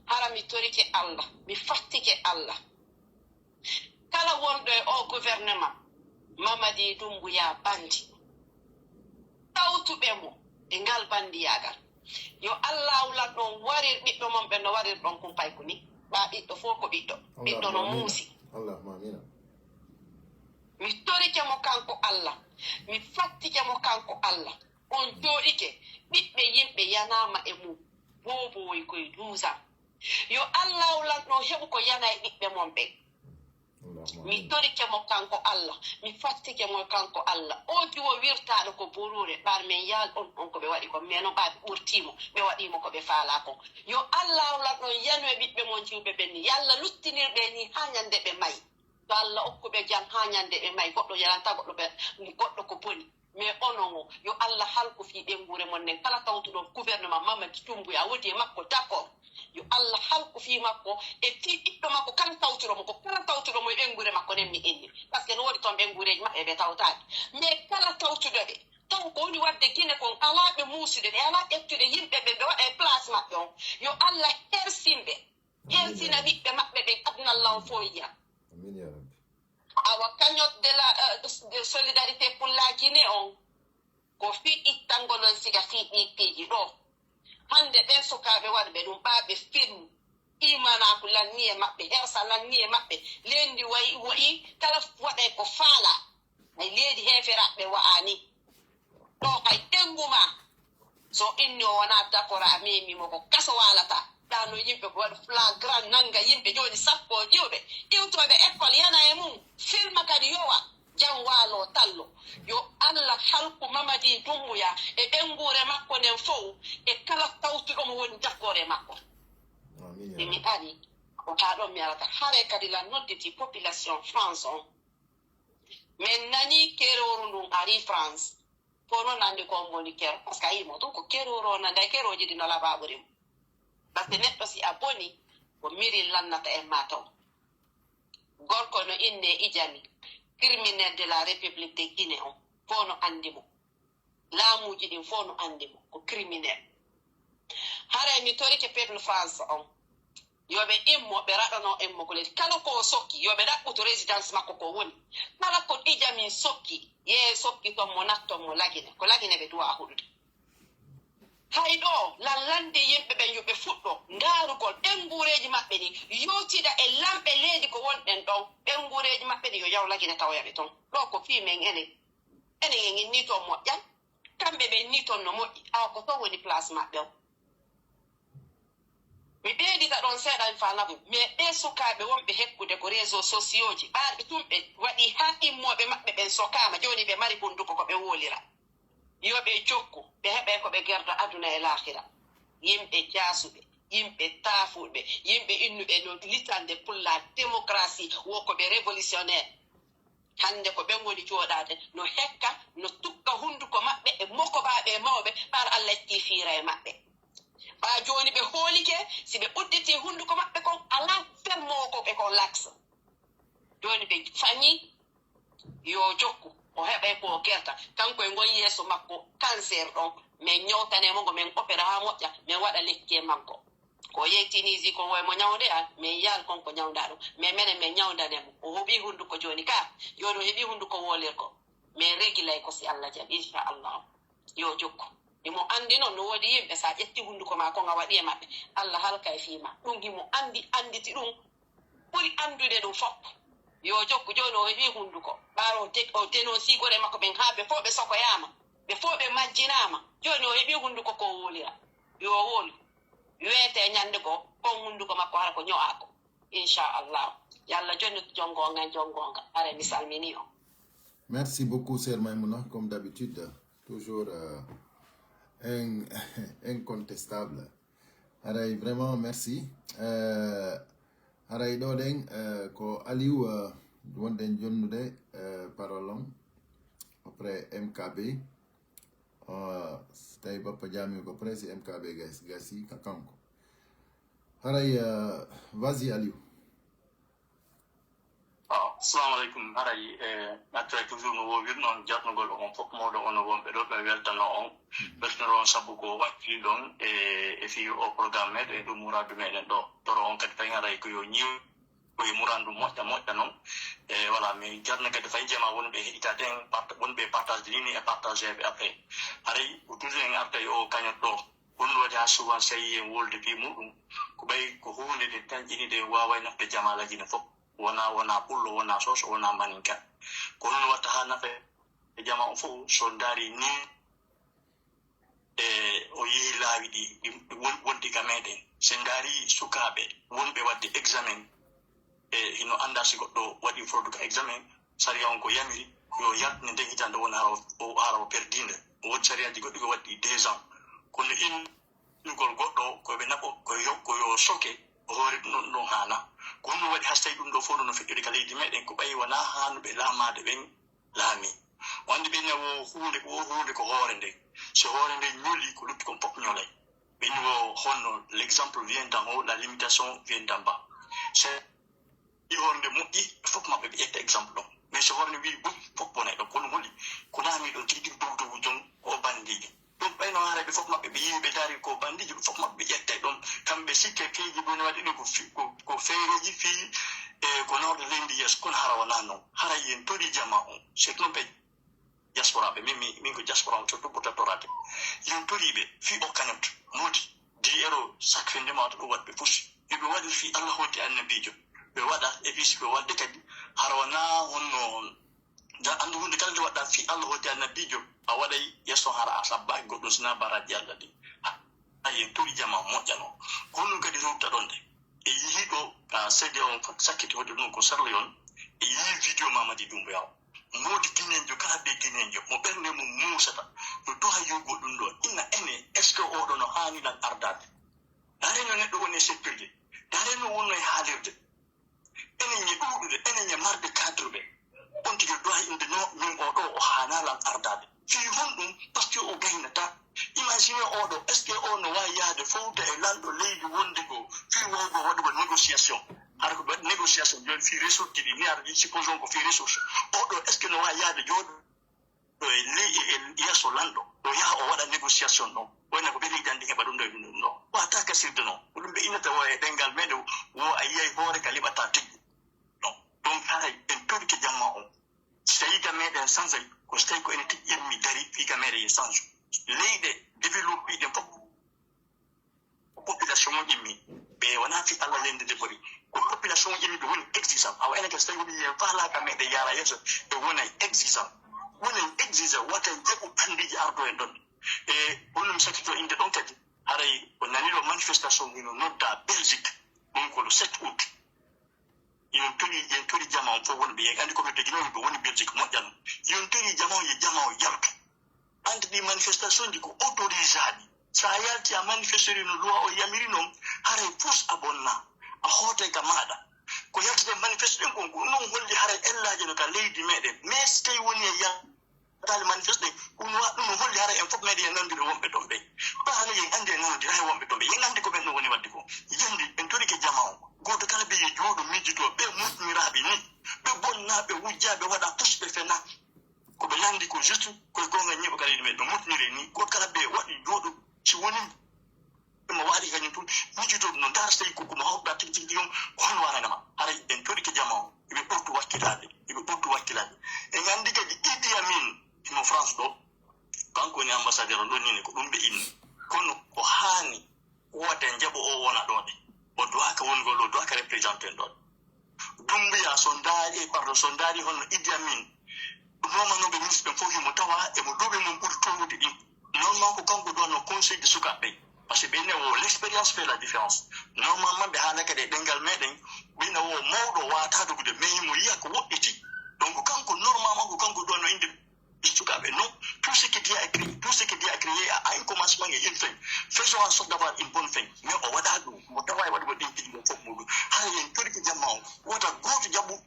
Hara mi torike Allah, mi fattike Allah. Kala wonɗo e oo gouvernement, Mamadi Doumbouya Bandi, tawtuɓe mo e ngal bandiyaagal, yo Allaahu lanɗo on warir ɓiɓɓe mon ɓen no warirɗon kun payku ni. Ɓaa ɓiɗɗo fof ko ɓiɗɗo, ɓiɗɗo no muusi. Allahumma amiin. Mi torike mo kanko Allah, mi fattike mo kanko Allah. On jooɗike, ɓiɓɓe yimɓe yanaama e mum, boobowoy koye douze ans. Yo Allaahu lanɗo on heɓu ko yana e ɓiɓɓe mon ɓen. Mi torike mo kanko Allah, mi fattike mo kanko Allah. Oo jiwo wirtaaɗo ko buruure, ɓaar men yaal on, on ko ɓe waɗi kon, mais non ɓaar ɓe ɓurtii mo, ɓe waɗii mo ko ɓe faalaa kon. Yo Allah hawlan on yanu e ɓiɓɓe mon jiwɓe ɓen ni. Yo Allah luttinir ɓe ni haa ñande ɓe mayi. Yo Allah okku ɓe jam haa ñande ɓe mayi. Goɗɗo yaranta goɗɗo ɓe, goɗɗo ko boni. Mais onon o, yo Allah halku fii ɓeynguure mon nden. Kala tawtuɗo gouvernement Mamadi Doumbouya woodi e makko, d'accord. Yo Allah halku fii makko e fii ɓiɗɗo makko kala tawtuɗo mo, ko kala tawtuɗo mo e ɓeynguure makko nden mi inni. Parce que no woodi ton ɓeynguureeji maɓɓe ɓe tawtaaki. Mais kala tawtuɗo ɓe, taw ko woni waɗde Gine kon alaa ɓe muusude, ɓe alaa ƴettude yimɓe ɓe, ɓe waɗa e place maɓɓe on. Yo Allah hersin ɓe, hersina ɓiɓɓe maɓɓe ɓen aduna law fow yiya. Amin ya Rabbi. Awa, cagnotte de la, euh, de, de solidarité pour la Guinée on, ko fii ittangol on siga fii ɗii piiji ɗoo. Hannde ɓen sukaaɓe waɗuɓe ɗum, ɓaa ɓe firmi, iimaanaaku lanni e maɓɓe, hersa lanni e maɓɓe, leydi wayi, wayi, kala waɗay ko faalaa. Hay leydi heeferaaɓe wa'ani. Ɗoo hay ɓeyngu maa, so inni o wonaa dakora, a meemi mo, ko kaso waalata. Ɗaa no yimɓe ko waɗi flagrant nannga yimɓe jooni sappo iwɓe, iwtooɓe école yana e mum, filma kadi yowa, jam waalo tallo. Yo Allah halku Mamadi Doumbouya e ɓeynguure makko nden fow, e kala tawtuɗo mo woni dakkoore makko. Amin ya Rabbi. Mi ari, ko haa ɗon mi arata. Haray kadi lan nodditi population France on. Men nanii kerooru ndun arii France. Ko non anndi ko on woni kero. Parce que a yii mo tun ko kerooru on anndi, ay kerooji ɗi no labaa ɓuri mo. Parce que neɗɗo si a boni, ko miri lannata e maa taw. Gorko no innee Ijami, criminel de la République de Guinée on. Ko no anndi mo. Laamuuji ɗin fow no anndi mo ko criminel. Haray mi torike peuple France on, yo ɓe immo, ɓe raɗano immo ko leydi. Kala ko o sokki, yo ɓe ɗaɓɓutu résidence makko ko woni. Kala ko Ijamin sokki, yee sokki ton mo, natton mo Lagine. Ko Lagine ɓe duwaa huɗude. Hay ɗoo, lan lanndii yimɓe ɓen yo ɓe fuɗɗo ndaarugol ɓeynguureeji maɓɓe ɗin, yewtida e lamɓe leydi ko wonɗen ɗon. Ɓeynguureeji maɓɓe ɗin yo yaw Lagine tawoya ɓe ton. Ɗoo ko fii men enen. Enen en inni ton moƴƴan, kamɓe ɓe inni ton no moƴƴi, awa ko ton woni place maɓɓe on. Mi ɓeydita ɗon seeɗa, mi faalna ɗum, mais ɓee sukaaɓe wonɓe hekkude ko réseaux sociaux ji, ɓaarɓe tun ɓe waɗi haa immooɓe maɓɓe ɓen sokaama, jooni ɓe mari hunduko ko ɓe woolira. Yo ɓe jokku, ɓe heɓay ko ɓe gerda aduna e laahira. Yimɓe jaasuɓe, yimɓe taafuɓe, yimɓe innuɓe no litande pour la démocratie, wo ko ɓe révolutionnaire. Hannde ko ɓen woni jooɗaade, no hekka, no tukka hunnduko maɓɓe e mokobaaɓe e mawɓe, ɓaar Allah ittii fiira e maɓɓe. Ɓaa jooni ɓe hoolike, si ɓe udditii hunnduko maɓɓe kon, alaa fermoowo ko ɓe kon laks. Jooni ɓe fañii, yo jokku, o heɓay ko o kerta. Kanko e ngon yeeso makko, cancer ɗon, men ñawtanee mo ngo, men opera haa moƴƴa, men waɗa lekki e makko. Ko o yehi Tunisie kon, woy mo ñawnde, a, men yaal kon ko ñawndaa ɗum. Men menen men ñawndane mo. O heɓii hunnduko jooni ka. Jooni o heɓii hunnduko woolirko. Men regilay ko si Allah jaɓi, inchallahu. Yo jokku. Himo anndi non no woodi yimɓe, sa ƴetti hunnduko maa kon a waɗi e maɓɓe, Allah halkay fii maa. Ɗum himo anndi, annditi ɗum, ɓuri anndude ɗum fof. Yo jokku, jooni o heɓii hunnduko. Ɓaaro o de-, o denoosii gore makko ɓen haa ɓe fof ɓe sokoyaama. Ɓe fof ɓe majjinaama. Jooni o heɓii hunnduko ko o woolira. Yo o woolu. Weetee ñannde goo, kon hunnduko makko hara ko ño'aa ko. Inchallah. Yo Allah jonnit jon goonga, jon goonga. Haray mi salminii on. Merci beaucoup, Sœur Maimouna, comme d'habitude, toujours, euh, in-, incontestable. Haray, vraiment, merci. Euh, haray ɗoo ɗen, euh, ko Aliou, euh, wonɗen jonnude, euh, parole on. Après M K B, euh, si tawi Bappa Jaami ko presi, M K B gas-, gasi ka kanko. Haray, euh, vas-y, Aliou. Oh, assalamu alaikum. Haray, eh, mi artiray toujours no woowiri non, jarnugol on fof, mawɗo on, wonɓe ɗo, ɓe weltano on. Mhm. Weltano on sabu ko waɗɗii ɗon e, e fii o programme meɗen, e ɗum muraadu meɗen ɗo. Toro on kadi tawi haray ko yo ñiiw, ko e muraadu moƴƴa, moƴƴa non. E, voilà, mi jarna kadi fay jama wonɓe heɗitaade en, part-, wonɓe partage ni, ni e partageɓe après. Haray ko toujours en artay o kañot ɗo. Ko ɗum waɗi haa souvent si a yii en wolde fii muɗum, ko ɓay ko huunde nde tanƴini nde waaway nafde jama Lagine fof. Wona, wona pullo, wona soso, wona maninka. Ko ɗum watta haa nafa e jama on fof, so ndaari ni, e o yehi laawi ɗi, ɗi, ɗi won-, wonti ka meɗen. So ndaari sukaaɓe wonɓe waɗde examen, E hino anndaa si goɗɗo waɗii fraude ka examen, sariya on ko yamiri yo yaltine nden hitaande woni hara o, hara o perdii nde. Woodi sariyaaji goɗɗi ko waɗi deux ans. Kono innugol goɗɗo ko ɓe naɓo, ko yo, ko yo soke, o hoore ɗum ɗon, ɗum ɗon haanaa. Ko honno waɗi hay so tawii ɗum ɗoo fof no feƴƴude ka leydi meɗen, ko ɓay wonaa haanuɓe laamaade ɓen laamii. Wonde ɓe ne wo huunde, wo huunde ko hoore nden. So hoore nden ñolii, ko lutti kon fof ñolay. Ɓe ni wo honno l'exemple vient d'en haut, la limitation vient d'en bas. So i hoore nde moƴƴi, fof maɓɓe ɓe ƴetta exemple ɗon. Mais so hoore nde wi'i boni, fof bonay ɗon. Kono holi ko laamiiɗo tigi dow dow jon o bandiijo. Ɗum ɓay no haara ɓe fof maɓɓe ɓe yi'i ɓe daari ko bandiijo, ɓe fof maɓɓe ɓe ƴettay ɗon. Kamɓe sikke piiji boni waɗi ɗum ko fi-, ko, ko feereeji fii e ko nawda leydi yeeso. Kono hara wonaa non. Hara yen tori jama on. C'est non ɓe diasporaaɓe, min, min, min ko diaspora on, surtout ɓurta toraade. Yon toriiɓe fii o cagnotte, moodi, dix euros, chaque fin de mois, to ɗum waɗɓe fus. Yo ɓe waɗir fii Allah hooti annabiijo. Ɓe waɗa, e fii si ɓe waɗde kadi, hara wonaa honno, da anndu huunde kala nde waɗɗaa fii Allah hooti annabiijo, a waɗay yeeso hara a sabbaaki goɗɗum sinaa baraaji Allah ɗin. Ha, ha yen tori jama moƴƴano. Ko honɗum kadi rewta ɗon de? E yihiiɗo ka C D A on fat sakkiti hoɗde ɗum ko sarla yon. E yii video Mamadi Doumbouya o. Moodi Guinéenjo kala ɓe Guinéenjo mo ɓernde mum muusata, no duha yugo ɗum ɗo, inna ene, est-ce que oɗo no haani lan ardaade? Ndaare no neɗɗo woni e seppirde, ndaare no wonno e haalirde. Enen e ɗuuɗude, enen e marde cadre ɓe. On tigi duha inde no, min oɗo o haana lan ardaade. Fii honɗum? Parce que o gaynata. Imagine oɗo, est-ce que o no waawi yahde fowta e lanɗo leydi wonde goo fii wawgo waɗugo négociation? Hara ko waɗi négociation jooni fii ressource ji ɗi, mi ara ɗi, supposons ko fii ressource. Oɗo, est-ce que no waawi yahde jooɗo e ley, e, e yeeso lanɗo, o yaha o waɗa négociation ɗon? Wayno ko ɓe leydi an ɗin heɓa ɗum ɗo e ɗum ɗo. Wata kasirde non. Ko ɗum ɓe innata wo e ɗemngal meɗen, wo a yiyay hoore ka liɓata tigi. Non. Donc, haray en torike jamma on. Si tawii ka meɗen sansay, ko si tawii ko enen tigi ƴemmi dari fii ka meɗen e sansu. Leyɗe développé ɗen fof, ko population on ƴemmi. Ɓe wonaa fii Allah leydi nde foti. Ko population on ƴemmi, ɓe woni exigeant. Awa enen kadi, so tawii woni yen faalaa ka meɗen yaara yeeso, ɓe wonay exigeant. Wonen exigeant, wata jaɓu andiiji ardo en ɗon. E honno mi sakkito innde ɗon kadi, haray ko nani ɗo manifestation hino nodda Belgique, ɗum ko le sept août. Yon tori, yen tori jama on fof wonɓe, yen anndi ko ɓe dogino, ɓe woni Belgique moƴƴano. Yon tori jama on, yo jama on yaltu. Anndi ɗi manifestation ji ko autorisaaɗi. So a yalti a manifestori no loi o yamiri non, haray force a bonna. A hootay ka maaɗa. Ko yaltete manifeste ɗen kon, ko non holli haray ellaaje no ka leydi meɗen. Mais si tawi woni e yal- taali manifeste ɗen, ɗum wa-, ɗum no holli hara en fof meɗen en nanndiri wonɓe ton ɓen. Ɗo hano yen anndi en nanndira e wonɓe ton ɓen. Yen anndi ko ɓen ɗum woni waɗde ko. Yandi, en torike jama on. Gooto kala ɓe yo jooɗo miijito, ɓe moƴƴiniraaɓe ni. Ɓe bonna, ɓe wujja, ɓe waɗa tous, ɓe fena. Ko ɓe lanndi ko juste, ko e goonga ñiiɓo kala yiɗi ɓe moƴƴinire ni. Gooto kala ɓe waɗi jooɗo, si woni Mo waɗi kañum tun, miijotoo no ndaar sey ko, ko mo hawtuɗaa tigi tigi on, ko hono waɗanama. Haray en torike jama on, iɓe ɓurtu wakkilaade, iɓe ɓurtu wakkilaade. En anndi kadi Idi Amin, himo France ɗo, kanko woni ambassadeur on ɗon nini, ko ɗum ɓe inni. Kono ko haani, woote njaɓo o wona ɗo de. O duwaaka wongol, o duwaaka représenté en ɗon. Doumbouya, so ndaari, pardon, so ndaari hono Idi Amin, ɗum nooma no ɓe ministre ɓen fof himo tawa e mo duuɓi mum ɓuri toowude ɗin. Normalement ko kanko ɗon no conseil de sukaaɓe ɓen. Parce que ɓe ne wo l'expérience fait la différence. Normalement ɓe haala kadi e ɗemngal meɗen, ɓe ne wo mawɗo waata dogude, mais himo yiya ko woɗɗiti. Donc kanko normalement ko kanko ɗon no inde e sukaaɓe. Non, tout ce qui Dieu a créé, tout ce que Dieu a créé a, a un commencement et une fin. Faisons en sorte d'avoir une bonne fin. Mais o waɗa ɗum, mo tawa e waɗugol ɗin piiji mum fof muɗum. Hara en torike jamma on, wota gooto jaɓu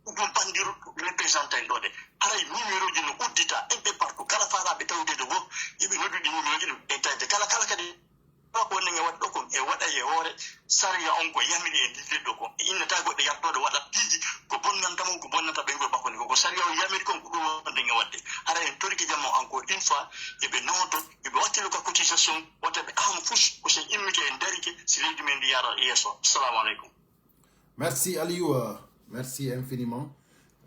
ɗum bandiru représentant ɗo de. Haray numéro ji no uddita un peu partout. Kala faalaaɓe tawde ɗo fof, iɓe noddude numéro ji ɗum e tawde. Kala, kala kadi Ko wonɗen e waɗde ɗo kon, e waɗa e hoore sariya on ko yamiri e ndin leɗɗo kon. E innata goɗɗo yaltooɗo waɗa piiji ko bonnanta mo, ko bonnanta ɓeynguure makko nde. Ko, ko sariya on yamiri kon, ko ɗum wonɗen e waɗde. Hara en torike jamma on encore une fois, yo ɓe nooto, yo ɓe wakkilo ka cotisation, wata ɓe ahma fus, ko sen immike en darike, si leydi men ndi yaara yeeso. Assalamu aleykum. Merci Aliou, euh, merci infiniment.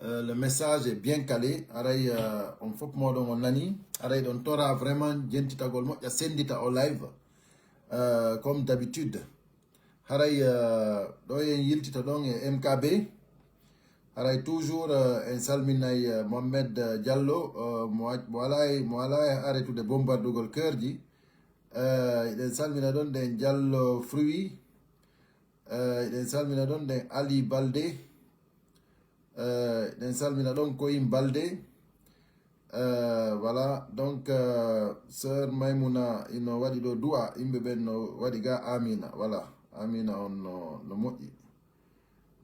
Euh, le message est bien calé. Haray, euh, on fof moɗon on nani. Haray ɗon tora vraiment jentitagol moƴƴa sendita o live. Euh, comme d'habitude. Haray, euh, ɗo en yiltita ɗon e M K B. Haray toujours, euh, en salminay, euh, Mohamed, euh, Diallo, euh, mo wa-, mo alaa e, mo alaa e arrêtude bombardugol keurji. Euh, eɗen salmina ɗon ɗen Diallo Fruit. Eh, eɗen salmina ɗon ɗen Ali Balde. Eh, eɗen salmina ɗon Koyin Balde. Eh, voilà, donc, euh, sœur Maimouna ino waɗi ɗo du'a, yimɓe ɓen no waɗi ga amina, voilà, amina on no, no moƴƴi.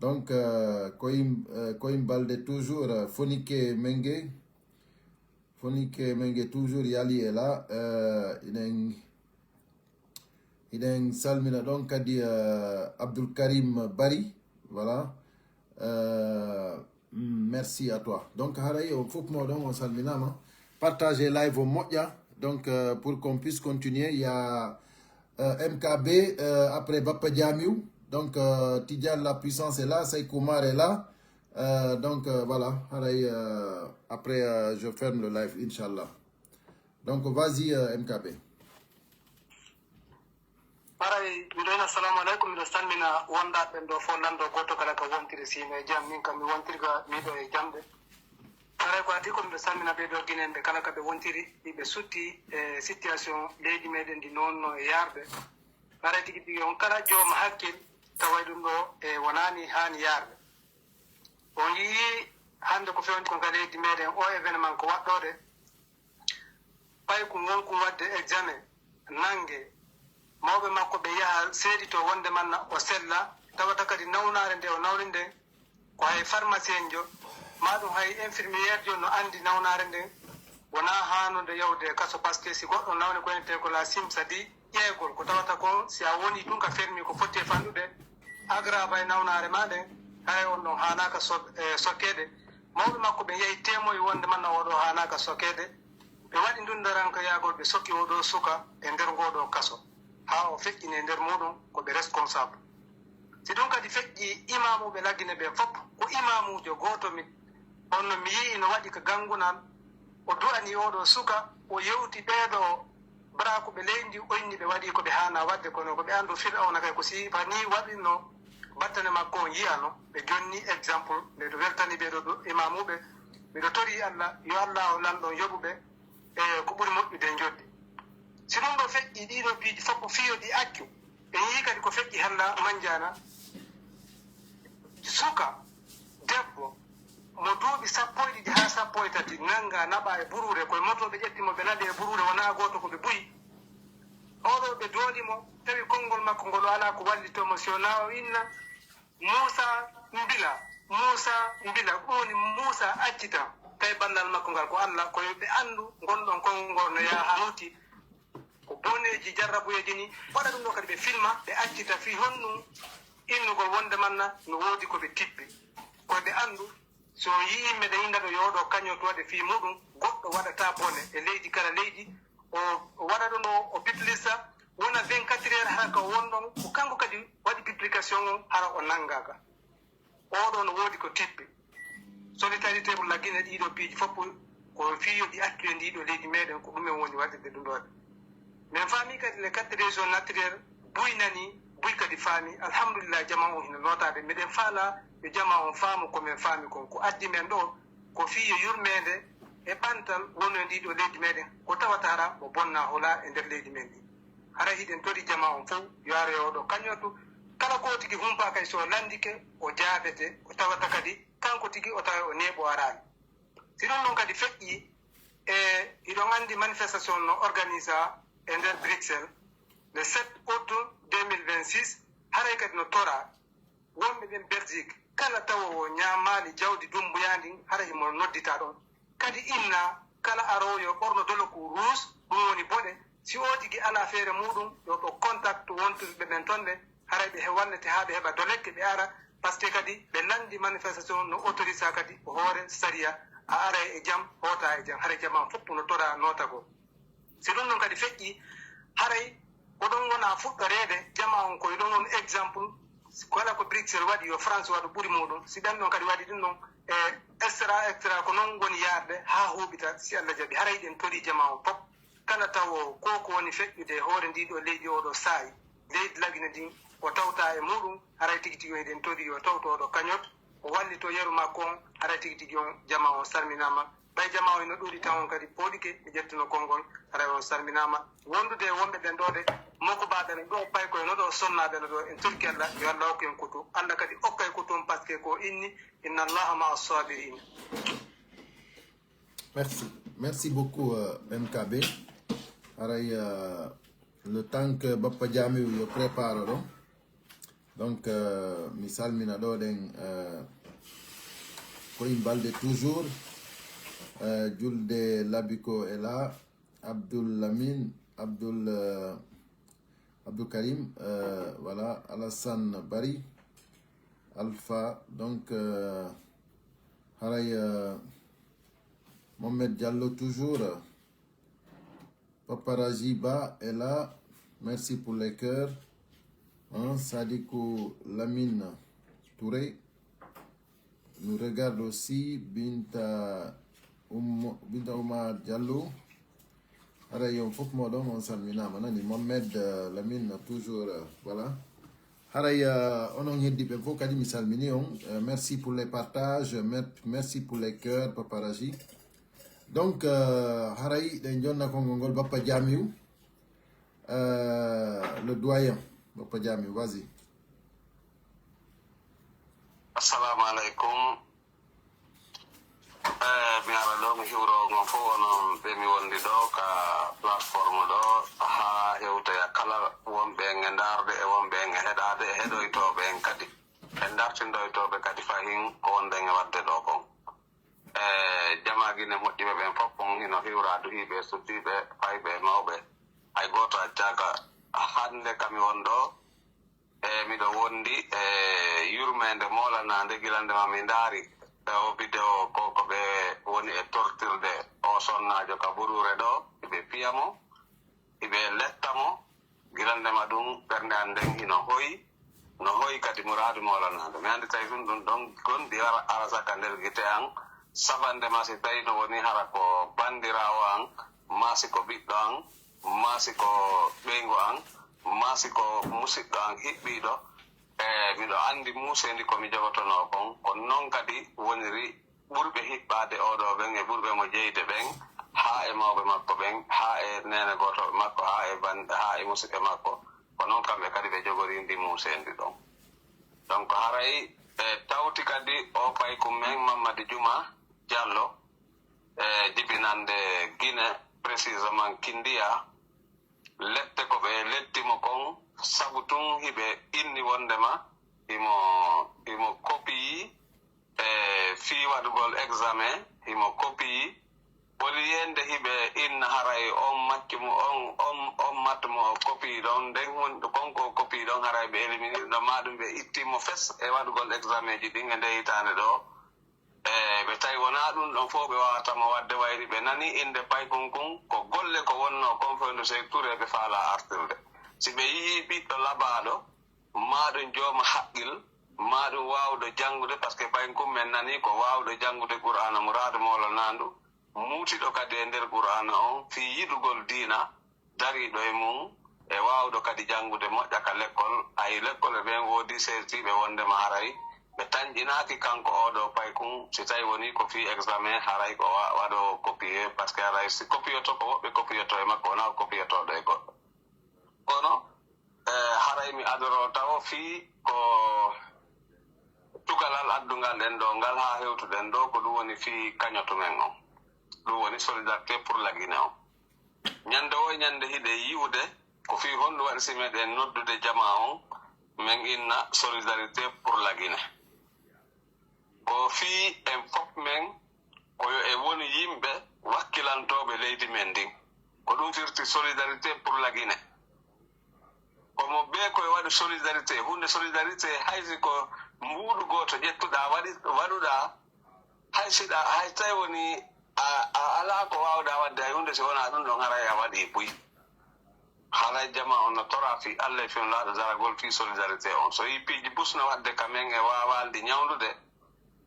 Donc, euh, Koyin, euh, Koyin Balde toujours, euh, Fonike Menge, Fonike Menge toujours, Yali est là, euh, inen Hiɗen salmina ɗon kadi, euh, Abdul Karim Bari. Voilà. Euh, mm, merci à toi. Donc, haray on fof mooɗon on salminaama. Partagez live on moƴƴa. Donc, euh, pour qu'on puisse continuer, il y a, euh, M K B, euh, après Bappa Jamiu. Donc, euh, Tidiane la puissance est là, Seiko Mar est là. Euh, donc, euh, voilà. Haray, euh, après, euh, je ferme le live, Inch'Allah. Donc, vas-y, euh, M K B. Haray, miɗo ina assalamu aleykum, miɗo salmina wondaaɓe ɓen ɗo fof, lanɗo gooto kala ka wontiri, si hino e jam, min kam mi wontiri ga, miɗo e jamɗe. Haray ko adii ko miɗo salmina ɓee ɗo Ginenɓe kala ka ɓe wontiri, hiɓe sutti e situation leydi meɗen ndi no wonno e yaarde. Haray tigi tigi on kala jooma hakkil, taway ɗum ɗo e wonaani haani yaarde. On yii hannde ko fewndi kon ka leydi meɗen, o événement ko waɗɗoode, ɓay ko wonkun waɗde examen, nannge, mawɓe makko ɓe yaha seeditoo wonde manna o sella, tawata kadi nawnaare nde o nawni nden, ko hay pharmacienjo, maa ɗum hay infirmièrejo no anndi nawnaare nden, wonaa haanunde yahude e kaso, parce que si goɗɗo nawni ko entee ko la simsa di, ƴeegol, ko tawata kon, si a wonii tun ka fermi ko foti e fanɗude, agrava e nawnaare maa nden, haray on ɗon haanaaka so-, e sokkeede. Mawɓe makko ɓen yahi teemoyi wonde manna oo ɗoo haanaaka sokkeede. Ɓe waɗi ndun darankayagol, ɓe sokki oo ɗoo suka e nder ngoo ɗoo kaso, haa o feƴƴini e nder muuɗum ko ɓe responsable. Si ɗum kadi feƴƴii, imaamuuɓe Lagine ɓen fof, ko imaamuujo gooto mi, on no mi yi'i no waɗi ka ganngunal, o du'ani oo ɗoo suka, o yewti ɓee ɗoo Barakuɓe leydi o inni ɓe waɗii ko ɓe haanaa waɗde, kono ko ɓe anndu Fir'awna kay ko si fa nii waɗirnoo battane makko on yi'ano, ɓe jonni exemple, nde ɗo weltani ɓee ɗoo ɗo imaamuuɓe, miɗo torii Alla, yo Allaahu lanɗo on yoɓu ɓe e ko ɓuri moƴƴude e njoɓdi. Si ɗum ɗoo feƴƴii, ɗii ɗoo piiji fof ko fii yo ɗi accu. En yii kadi ko feƴƴi hannde Manjaana, suka, debbo, mo duuɓi sappo e ɗiɗi haa sappo e tati, nanngaa naɓaa e buruure, ko e moto ɓe ƴetti mo, ɓe naɓi e buruure, wonaa gooto ko ɓe buy. Oo ɗoo ɓe dooli mo, tawi konngol makko ngol alaa ko wallitoo mo, si wonaa o inna, Muusaa Mbila, Muusaa Mbila, ɗum woni Muusaa accitan, tawi ballal makko ngal ko Alla, ko yo ɓe anndu ngon ɗon konngol no yaha haa hawti. Ko boneeji jarrabuyeeji ni, waɗa ɗum ɗoo kadi ɓe filma, ɓe accita fii honɗum innugol wonde manna no woodi ko ɓe tippi. Ko ɓe anndu, si on yi'ii meɗen innda ɗo yo ɗoo kañoto waɗe fii muuɗum, goɗɗo waɗataa bone e leydi kala leydi, o o waɗa ɗum o, o publisa, wona vingt-quatre heures hara ka won ɗon, ko kanko kadi waɗi publication on, hara o nanngaaka. Oo ɗoo no woodi ko tippi. Solidarité pour la Guinée, ɗii ɗoo piiji fof ko fii yo ɗi accu e ndii ɗoo leydi meɗen, ko ɗumen woni waɗirde ɗum ɗoo. Min faami kadi les quatre régions naturelles, buy nani, buy kadi faami. Alhamdulillah, jamaa on hino nootaade. Miɗen faalaa yo jamaa on faamu ko men faami kon. Ko addi men ɗoo, ko fii yo yurmeende e ɓantal wonu e ndii ɗoo leydi meɗen. Ko tawata hara mo bonnaa hulaa e nder leydi men ndi. Hara hiɗen torii jamaa on fow, yo ar e oo ɗoo kañotu. Kala ko tigi humpaa kay, si o lanndike, o jaabete, o tawata kadi kanko tigi o tawa o neeɓo araani. Si ɗum ɗon kadi feƴƴii, e hiɗon anndi manifestation no organisa e nder Bruxelles le sept août deux mille vingt-six, haray kadi no toraa wonɓe ɓen Belgique, kala tawoowo ñaamaali jawdi dummbuyaa ndin, hara himo nodditaa ɗon. Kadi inna kala aroowo yo ɓorno doloku rouge, ɗum woni boɗe. Si oo tigi alaa feere muuɗum, yo ɓe contact wontuɓe ɓen ton ɗen, haray ɓe he-, wallete haa ɓe heɓa dolekke, ɓe ara, parce que kadi ɓe lanndi manifestation no autorisaa kadi ko hoore sariya, a aray e jam, hootaa e jam, haray jamaa fof no toraa nootagol. Si ɗum ɗon kadi feƴƴii, haray ko ɗon wona fuɗɗoreede, jamaa on ko e ɗon woni exemple, kala ko Bruxelles waɗi, yo France waɗu ɓuri muuɗum. Si ɓen ɗon kadi waɗi ɗum ɗon, e extra, extra, ko non woni yaarde haa huuɓita, si Alla jaɓi. Haray ɗen torii jamaa on fof. Kala tawo ko ko woni feƴƴude e hoore ndii ɗoo leydi oo ɗoo saa'i, leydi Lagine ndin, o tawtaa e muuɗum, haray tigi tigi on eɗen torii yo tawto oo ɗoo kañot, o wallitoo yeru makko on, haray tigi tigi on jamaa on salminaama. Ɓay jamaa on hino ɗuuɗi tan, on kadi pooɗike, mi ƴettuno konngol, haray on salminaama. Wondude e wonɓe ɓen ɗoo de, Moko baɗa ne ɗo pay koy no ɗo sonna ɓe no ɗo en turki Allah, yo Allah hokku en kutu. Allah kadi okkay kutu on, parce que ko inni, inna Allaha ma'a sabirin. Merci. Merci beaucoup, euh, M K B. Haray, euh, le temps que Bappa Jamiu yo prépare ɗo. Donc, euh, mi salmina ɗo ɗen, euh, ko in balde toujours. Euh, julde Labiko est là. Abdul Lamin, Abdul, euh, Abdul Karim, euh, voilà, Alassane Bari, Alpha, donc, euh, haray, euh, Mohamed Diallo toujours, Paparaji Ba est là, merci pour les cœurs, hein, Sadikou Lamine Touré, nous regarde aussi Binta, um, Binta Oumar Diallo. Haray on fof moɗon on salminaama nani Mohamed, euh, Lamine toujours, euh, voilà. Haray, euh, onon heddiɓe fof kadi mi salmini on. Euh, merci pour les partages, mer- merci pour les cœurs, paparaji. Donc, euh, haray ɗen jonna konngol ngol Bappa Jamiu, euh, le doyen. Bappa Jamiu, vas-y. Assalamu alaikum. Eh, mi ara ɗo mi hiwro on fof onon ɓe mi wondi ɗo ka plateforme ɗo, haa hewtoya kala wonɓe en e ndaarde e wonɓe en e heɗaade e heɗoytooɓe en kadi e ndartindoytooɓe kadi fahin ko wonɗen e waɗde ɗo kon. Eh, jama Gine moƴƴiɓe ɓen fof kon hino hiwra, duhiiɓe e suddiiɓe, fayɓe e mawɓe, hay gooto accaaka. Hannde ka mi won ɗo, e miɗo wondi e yurmeende moolanaande gila nde ma mi ndaari e o video ko ko ɓe woni e tortirde o sonnaajo ka buruure ɗo, hiɓe piya mo, hiɓe letta mo, gila nde ma ɗum ɓernde an nden hino hoyi, no hoyi kadi muraadu moolanaande. Mi anndi tawi ɗum ɗum ɗon gonɗi ara, arasa ka nder gite an, safande ma si tawi no woni hara ko banndiraawo an, maa si ko ɓiɗɗo an, maa si ko ɓeyngu an, maa si ko musiɗɗo an hiɓɓiiɗo, e miɗo anndi muuseendi ko mi jogotonoo kon, ko non kadi woniri ɓurɓe hiɓɓaade oo ɗoo ɓen e ɓurɓe mo jeyde ɓen, haa e mawɓe makko ɓen, haa e neene gootooɓe makko, haa e bannde, haa e musiɓɓe makko. Ko non kamɓe kadi ɓe jogori ndi muuseendi ɗon. Donc haray e tawti kadi oo paykun men Mammadi Juma Jallo, e jibinannde Gine, précisément Kindiya, lette ko ɓe letti mo kon, sabu tun hiɓe inni wonndema himo, himo kopiyi e fii waɗugol examen, himo kopiyi. Au lieu nde hiɓe inna haray on maccu mo, on, on, on mat mo kopiyi ɗon, nden hunde kon ko kopiyi ɗon, haray ɓe éliminer ɗo, maa ɗum ɓe itti mo fes e waɗugol examen ji ɗin e nde hitaande ɗo. E ɓe tawi wonaa ɗum ɗon fof ɓe waawata mo waɗde, wayri ɓe nanii innde paykun kun, ko golle ko wonnoo kon fof ndu Seek Ture ɓe faalaa artirde. Si ɓe yii ɓiɗɗo labaaɗo, maa ɗum jooma haqqil, maa ɗum waawɗo janngude, parce que paykun men nanii ko waawɗo janngude Qur'aana muraadu moolanaandu, muutiiɗo kadi e nder Qur'aana on fii yiɗugol diina, dariiɗo e mun, e waawɗo kadi janngude moƴƴa ka lekkol. Hay lekkolɓe ɓen woodi seertiiɓe wonndema haray ɓe tanƴinaaki kanko oo ɗoo paykun, si tawi wonii ko fii examen, haray ko wa-, waɗoowo copier, parce que haray si copioto ko woɓɓe copioto e makko, wonaa ko copiotooɗo e goɗɗo. Kono, e, haray mi adoroo tawo fii ko tugalal addungal ɗen ɗoo ngal haa hewtuɗen ɗoo, ko ɗum woni fii kañoto men on. Ɗum woni Solidarité pour la Guinée on. Ñande woo e ñande hiɗen yi'ude ko fii honɗum waɗi si meɗen noddude jamaa on, men inna Solidarité pour la Guinée. Ko fii en fof men ko yo en wonu yimɓe wakkilantooɓe leydi men ndin. Ko ɗum firti Solidarité pour la Guinée. Komo bee ko e waɗi solidarité, huunde solidarité hay si ko mbuuɗu gooto ƴettuɗaa waɗi, waɗuɗaa, hay si ɗa, hay tawi woni a, a alaa ko waawɗaa waɗde hay huunde si wonaa ɗum ɗon haray a waɗii buy. Haray jamaa on no toraa fii Alla e fii Nulaaɗo daragol fii solidarité on. So yii piiji busno waɗde ka men e waawaalɗi ñawndude,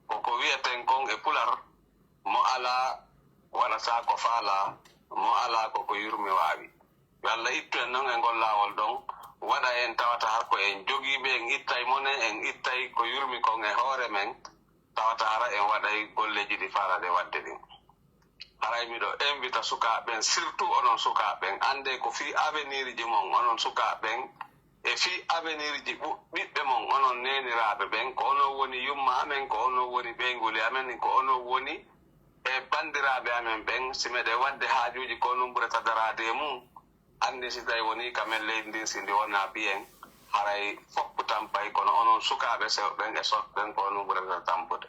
ko ko wi'eten kon e pular, mo alaa waɗataa ko faalaa, mo alaa ko ko yurmi waawi. Yo Alla ittu en non e ngol laawol ɗon, waɗa en tawata hara ko en jogiiɓe, en ittay mone, en ittay ko yurmi kon e hoore men, tawata hara en waɗay golleeji ɗi faalaaɗen waɗde ɗin. Haray miɗo invita sukaaɓe ɓen, surtout onon sukaaɓe ɓen, anndee ko fii avenir ji mon, onon sukaaɓe ɓen, e fii avenir ji ɓu-, ɓiɓɓe mon, onon neeniraaɓe ɓen, ko onon woni yumma amen, ko onon woni ɓeynguuli amen, ko onon woni e banndiraaɓe amen ɓen, si meɗen waɗde haajuuji, ko onon ɓurata daraade e mum. Anndee si tawii wonii ka men leydi ndin, si ndi wonaa ɓiyen, haray fof tampay, kono onon sukaaɓe sewɓe ɓen e sooɓe ɓen, ko onon ɓurata tampude.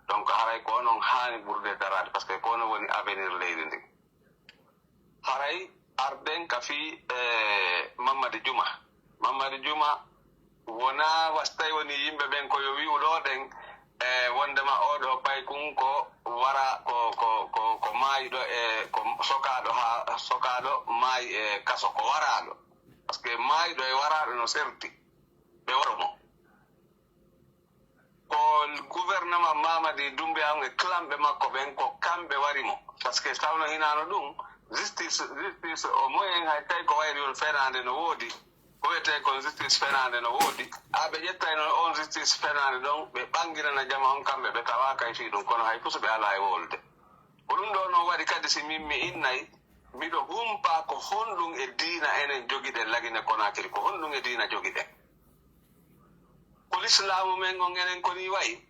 Donc, haray ko onon haani ɓurde daraade, parce que ko onon woni avenir leydi ndin. Haray arden ka fii, eh, Mammadi Juma. Mammadi Juma wonaa wasi tawi woni yimɓe ɓen ko yo wi'u ɗoo ɗen, eh, wondema oo ɗoo paykun ko wara-, ko, ko, ko, ko maayɗo e ko sokaaɗo haa sokaaɗo maayi e kaso, ko waraaɗo. Parce que maayɗo e waraaɗo no serti. Ɓe waro mo. Ko gouvernement Mamadi Doumbouya on e clanɓe makko ɓen, ko kamɓe wari mo. Parce que tawno hinaano ɗum, justice, justice au moins hay tawi ko wayri on fenaande no woodi. Ko wiyetee kon justice fenaande no woodi. Haa ɓe ƴettayno on justice fenaande ɗon, ɓe ɓanginana jama on, kamɓe ɓe tawaaka e fii ɗum, kono hay pusu ɓe alaa e wowlude. Ko ɗum ɗoo non waɗi kadi si min mi innay, miɗo humpaa ko honɗum e diina enen jogiɗen Lagine Konakiri, ko honɗum e diina jogiɗen? Ko lislaamu men on enen ko nii wayi?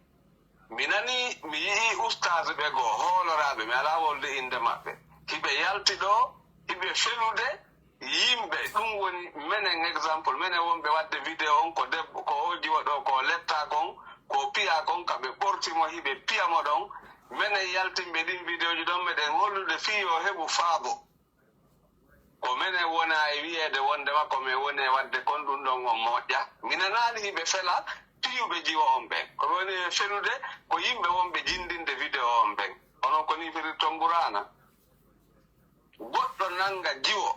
Mi nanii, mi yi'ii ustaazuɓe goo, hooloraaɓe, mi alaa wolde innde maɓɓe. Hiɓe yalti ɗoo, hiɓe felude yimɓe. Ɗum woni menen, exemple, menen wonɓe waɗde vidéo on, ko debbo, ko oo jiwo ɗoo, ko o lettaa kon, ko o piyaa kon, ka ɓe ɓorti mo, hiɓe piya mo ɗon. Menen yaltinɓe ɗin vidéoji ɗon, meɗen hollude fii yo heɓu faabo. Ko menen wonaa e wi'eede wondema ko men woni e waɗde kon, ɗum ɗon on moƴƴa. Mi nanaali hiɓe fela piyuɓe jiwo on ɓen. Ko ɓe woni e felude ko yimɓe wonɓe jindinde vidéo on ɓen. Onon ko nii firirton Quraana? Goɗɗo nannga jiwo,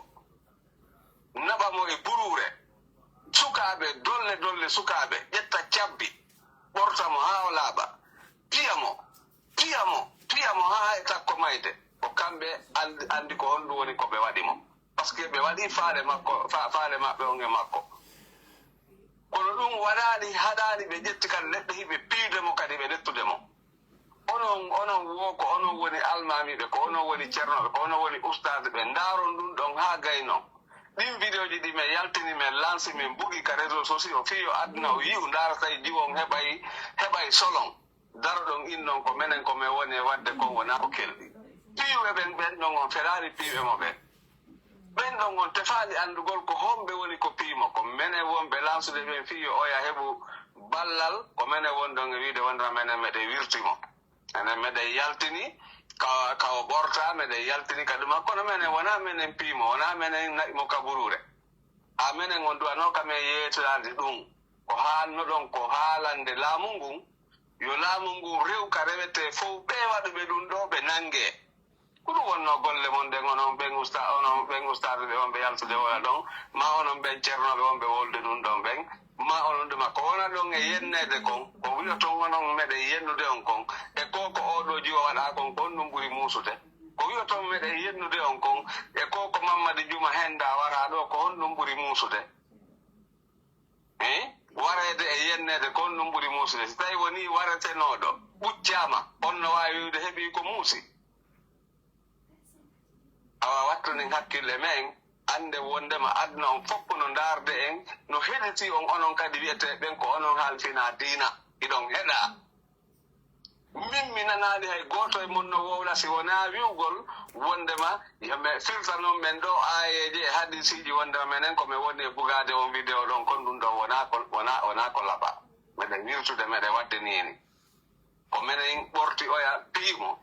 naɓa mo e buruure. Sukaaɓe, dolle dolle sukaaɓe, ƴetta cabbi, ɓorta mo haa o laaɓa, piya mo, piya mo, piya mo haa e takko mayde. Ko kamɓe andi, andi ko honɗum woni ko ɓe waɗi mo. Parce que ɓe waɗi faale makko, fa-, faale maɓɓe on e makko. Kono ɗum waɗaali, haɗaali ɓe ƴetti kadi neɗɗo hiɓe piyde mo kadi ɓe lettude mo. Onon, onon wo ko onon woni almaamiiɓe, ko onon woni cernooɓe, ko onon woni ustaaduɓe. Ndaaron ɗum ɗon haa gayno. Ɗin vidéoji ɗi men yaltini, men lansi, men bugi ka réseaux sociaux, fii yo aduna o yi'u, ndaara tawi jiwo on heɓay, heɓay solon. Daroɗon innon ko menen ko men woni e waɗde kon wonaa ko kelɗi. Piiwɓe ɓen, ɓen ɗon on felaali piiɓe mo ɓen. Ɓen ɗon on tefaali anndugol ko homɓe woni ko piimo, ko menen wonɓe lansude ɓen fii yo oya heɓu ballal, ko menen woni ɗon e wiide wondema menen meɗen wirti mo. Enen meɗen yaltini ka, ka o ɓortaa, meɗen yaltini ka ɗuma, kono menen wonaa menen piimo, wonaa menen na'i mo ka buruure. Haa menen on duwanoo ka men yeetiraade ɗum, ko haalnoɗon ko haalande laamu ngun, yo laamu ngun rew ka rewetee fow, ɓee waɗuɓe ɗum ɗoo ɓe nanngee. Ko ɗum wonnoo golle mon ɗen, onon ɓen usta-, onon ɓen ustaaduɓe wonɓe yaltude wola ɗon, maa onon ɓen cernooɓe wonɓe wolde ɗum ɗon ɓen, maa onon ɗuma. Ko wona ɗon e yenneede kon, ko wi'oton onon meɗen yennude on kon, e ko, ko oo ɗoo jiwo waɗaa kon, ko honɗum ɓuri muusude? Ko wi'oton meɗen yennude on kon, e ko, ko Mammadi Juma henndaa waraa ɗoo, ko honɗum ɓuri muusude? Eh? Wareede e yenneede, ko honɗum ɓuri muusude? Si tawii wonii waretenooɗo ɓuccaama, on no waawi wi'ude heɓii ko muusi? Awa, wattunen hakkille men, annden wonndema aduna on fof no ndaarde en, no heɗitii on, onon kadi wi'etee ɓen ko onon halfinaa diina, hiɗon heɗaa. Min mi nanaali hay gooto e mon no wowla si wonaa wi'ugol wonndema yo mi firtanon men ɗoo aayeeje e hadiisiiji wonndema menen ko men woni e bugaade on vidéo ɗon, kon ɗum ɗon wonaa ko, wonaa, wonaa ko laɓaa. Meɗen wirtude, meɗen waɗde nii ni. Ko menen ɓorti oya piyi mo.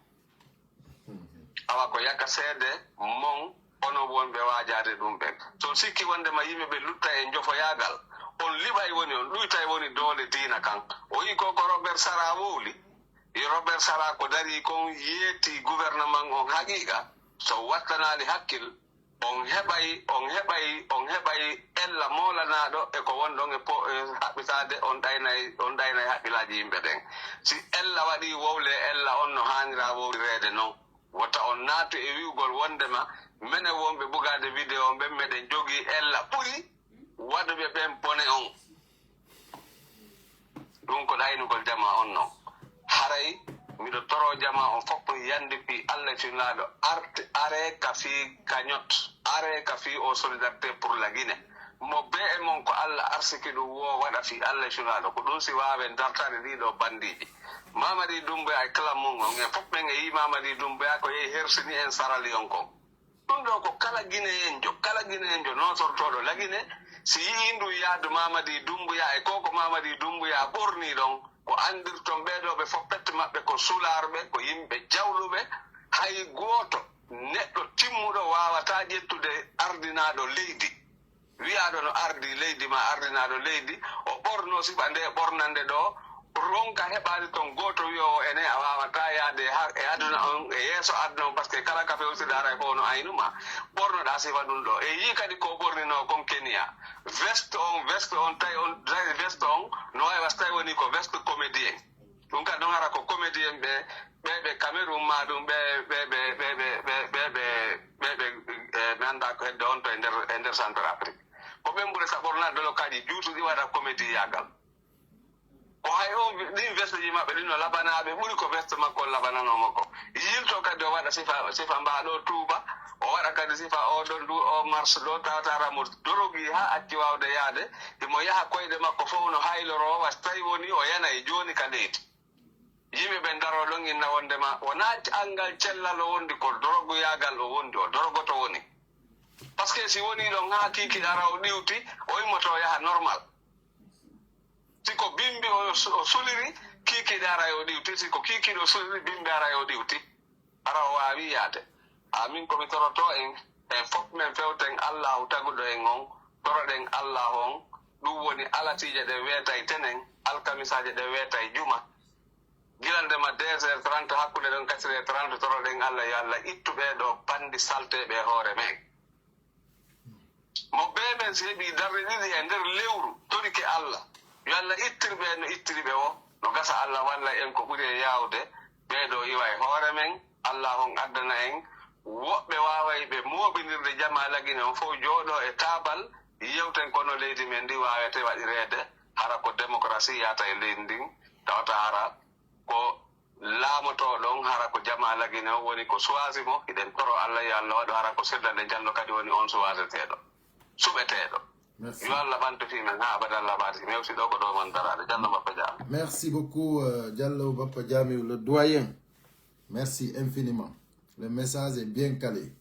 Awa ko yaka seede mon, onon wonɓe waajaade ɗum ɓen. Si on sikki wonndema yimɓe ɓe luttay e njofoyaagal, on liɓay woni, on ɗuytay woni doole diina kan. O yi'i ko, ko Robert Sara wowli. E Robert Sara ko darii kon yeetii gouvernement on haqiiqa. Si on wattanaali hakkil, on heɓay, on heɓay, on heɓay ella moolanaaɗo e ko wonɗon e po-, e haɓɓitaade, on ɗaynay, on ɗaynay haqqillaaji yimɓe ɓen. Si ella waɗii wowle, ella on no haanira wowlireede non. Wota on naatu e wi'ugol wonndema menen wonɓe bugaade vidéo on ɓen meɗen jogii ella ɓuri waɗuɓe ɓen bone on. Ɗum ko ɗaynugol jamaa on non. Haray miɗo toro O jamaa on fof yandi fii Allah e Nulaaɗo, art-, aree ka fii cagnotte, aree ka fii o solidarité pour la Guinée. Mo bee e mon ko Allah arsiki ɗum woo waɗa fii Allah e Nulaaɗo, ko ɗum si waawen dartaade ɗii ɗoo bandiiji. Mamadi Doumbouya e clan mun on, en fof men e yii Mamadi Doumbouya ko yehi hersini en Sierra Leone kon. Ɗum ɗoo ko kala Gineyenjo, kala Gineyenjo nootortooɗo Lagine, si yi'ii ndun yaadu Mamadi Doumbouya e ko ko Mamadi Doumbouya ɓornii ɗon, ko anndirton ɓee ɗoo ɓe fof pette maɓɓe ko sulaarɓe, ko yimɓe jawluɓe. Hay gooto neɗɗo timmuɗo waawataa ƴettude ardinaaɗo leydi. Wi'aaɗo no ardii leydi maa ardinaaɗo leydi, o ɓornoo sifa ndee ɓornannde ɗoo, ronka heɓaade ton gooto wi'oowo enen a waawataa yaade e har-, e aduna on, e yeeso aduna on, parce que kala ka fewtiɗaa aray fof no aynu maa. Ɓornoɗaa sifa ɗum ɗoo. E yii kadi ko o ɓorninoo kon Kenya. Veste on, veste on, tawi on, tawi veste on, no waawi was tawi woni ko veste comédien. Ɗum kadi non hara ko comédien ɓe, ɓe, ɓe Cameroun maa ɗum, ɓe, ɓe, ɓe, ɓe, ɓe, ɓe, ɓe, ɓe, ɓe, ɓe, eh, mi anndaa ko hedde on to e nder, e nder Centrafrique. Ko ɓen ɓuri sa ɓornaade dolo kadi juutuɗi waɗa comédie yaagal. Ko hay on, ɗin veste ji maɓɓe ɗin no labanaaɓe ɓuri ko veste makko on labananoo mo ko. Yilto kadi o waɗa sifa, sifa mbaa ɗoo tuuba, o waɗa kadi sifa oo ɗon du, o mars ɗoo tawata mo dorogi haa acci waawde yaade, himo yaha koyɗe makko fof no hayloroo, was tawi woni o yana e jooni ka leydi. Yimɓe ɓen daroo ɗon inna wondema wonaa anngal cellal o wondi, ko doroguyaagal o wondi, o dorogoto woni. Parce que si wonii ɗon haa kiikiiɗe ara o ɗiwti, o immoto o yaha normal. Si ko bimbi o su-, o suliri, kiikiiɗe ara o ɗiwti. Si ko kiikiiɗe o suliri, bimbi ara o ɗiwti. Hara o waawii yaade. Haa min ko mi torotoo en, en fof men fewten Allaahu taguɗo en on, toroɗen Allaahu on, ɗum woni alatiije ɗe weetay tenen, alkamisaaje ɗe weetay juma. Gila ndema deux heures trente, hakkunde ɗon quatre heures trente, toroɗen Alla, yo Alla ittu ɓee ɗoo banndi salteeɓe e hoore men. Mo bee men si heɓii darɗe ɗiɗi e nder lewru, torike Alla, yo Alla ittir ɓe no ittiri ɓe woo. No gasa Alla walla en ko ɓuri e yaawde. Ɓee ɗoo iwa e hoore men, Alla on addana en. Woɓɓe waaway ɓe mooɓinirde jamaa Lagine on fow jooɗoo e taabal, yewten ko no leydi men ndi waawete waɗireede, hara ko demokarasi yaata e leydi ndin, tawata hara ko laamotoo ɗon, hara ko jamaa Lagine on woni ko suwaasi mo. Hiɗen toro Alla yo Alla waɗu hara ko Sirda nde Jallo kadi woni on suwaaseteeɗo, suɓeteeɗo. Merci. Yo Alla ɓantu fii men haa abadan labadi. Mi hewti ɗoo ko ɗoo man daraade. Jallo Bappa Jaami. Merci beaucoup, euh, Jallo Bappa Jaami, le doyen. Merci infiniment. Le message est bien calé.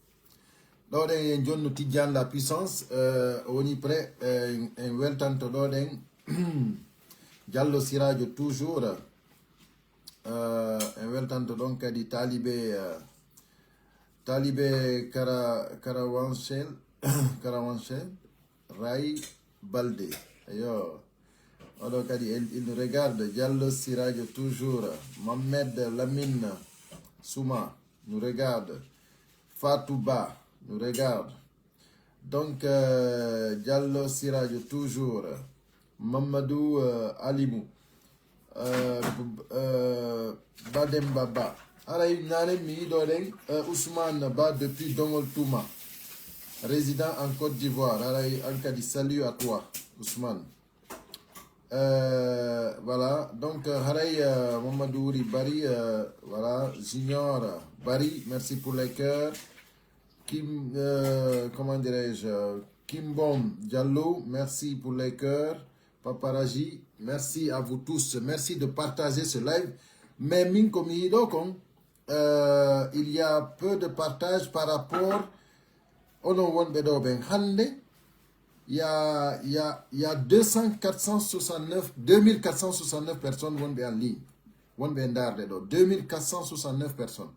Ɗoo ɗen en jonno Tijjaan la puissance, euh, o woni prêt, euh, en, en weltanto ɗoo ɗen. Jallo Siraajo toujours, euh, en weltanto ɗon kadi taalibe, euh, taalibe Kara-, Karawanshel, Karawanshel, Ray Balde. Yo. Oɗo kadi, il, il nous regarde. Diallo Siradio toujours. Mohamed Lamine Souma nous regarde. Fatou Ba nous regarde. Donc, euh, Diallo Siradio toujours. Mamadou, euh, Alimou. Euh, b-, euh, Bademba Ba. Haray nane mi yiɗo ɗen, euh, Ousmane Ba depuis Dongol Touma. Résident en Côte d'Ivoire. Haray an kadi salut à toi, Ousmane. Euh, voilà, donc, euh, haray, euh, Mamadou Wuri Bari, euh, voilà, Junior, euh, Bari, merci pour les cœurs. Kim, euh, comment dirais-je, euh, Kimbom Diallo, merci pour les cœurs. Paparaji, merci à vous tous. Merci de partager ce live. Mais min ko mi yiɗo kon, euh, il y a peu de partage par rapport onon wonɓe ɗo ɓen. Hannde, il y a, il y a, il y a deux cent, quatre cent soixante-neuf, deux mille quatre cent soixante-neuf personnes wonɓe en ligne. Wonɓe e ndaarde ɗo. Deux mille quatre cent soixante-neuf personnes.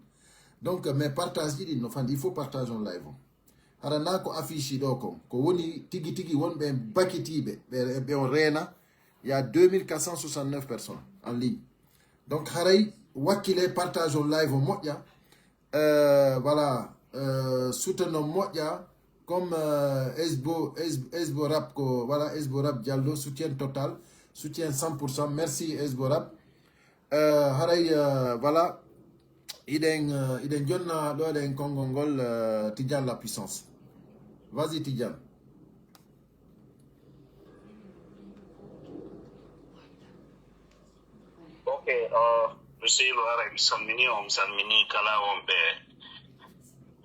Donc, mais partage ɗiɗi no fandi. Il faut partage on live on. Hara na ko affiche ɗo kon. Ko woni tigi tigi wonɓe en bakitiiɓe. Ɓe, ɓe on reena. Il y a deux mille quatre cent soixante-neuf personnes en ligne. Donc, haray wakkile partage on live on moƴƴa. Euh, voilà, euh, soutenons moƴƴa comme, euh, Esbo, Es-, Esbo Rap ko, voilà, Esbo Rap Diallo, soutien total, soutien cent pour cent. Merci Esbo Rap. Euh, haray, euh, voilà, iɗen, euh, iɗen jonna ɗo ɗen konngol ngol, euh, Tidiane la puissance. Vas-y Tidiane. Ok, euh, Useylu, aray, mi salmini on, mi salmini kala wonɓe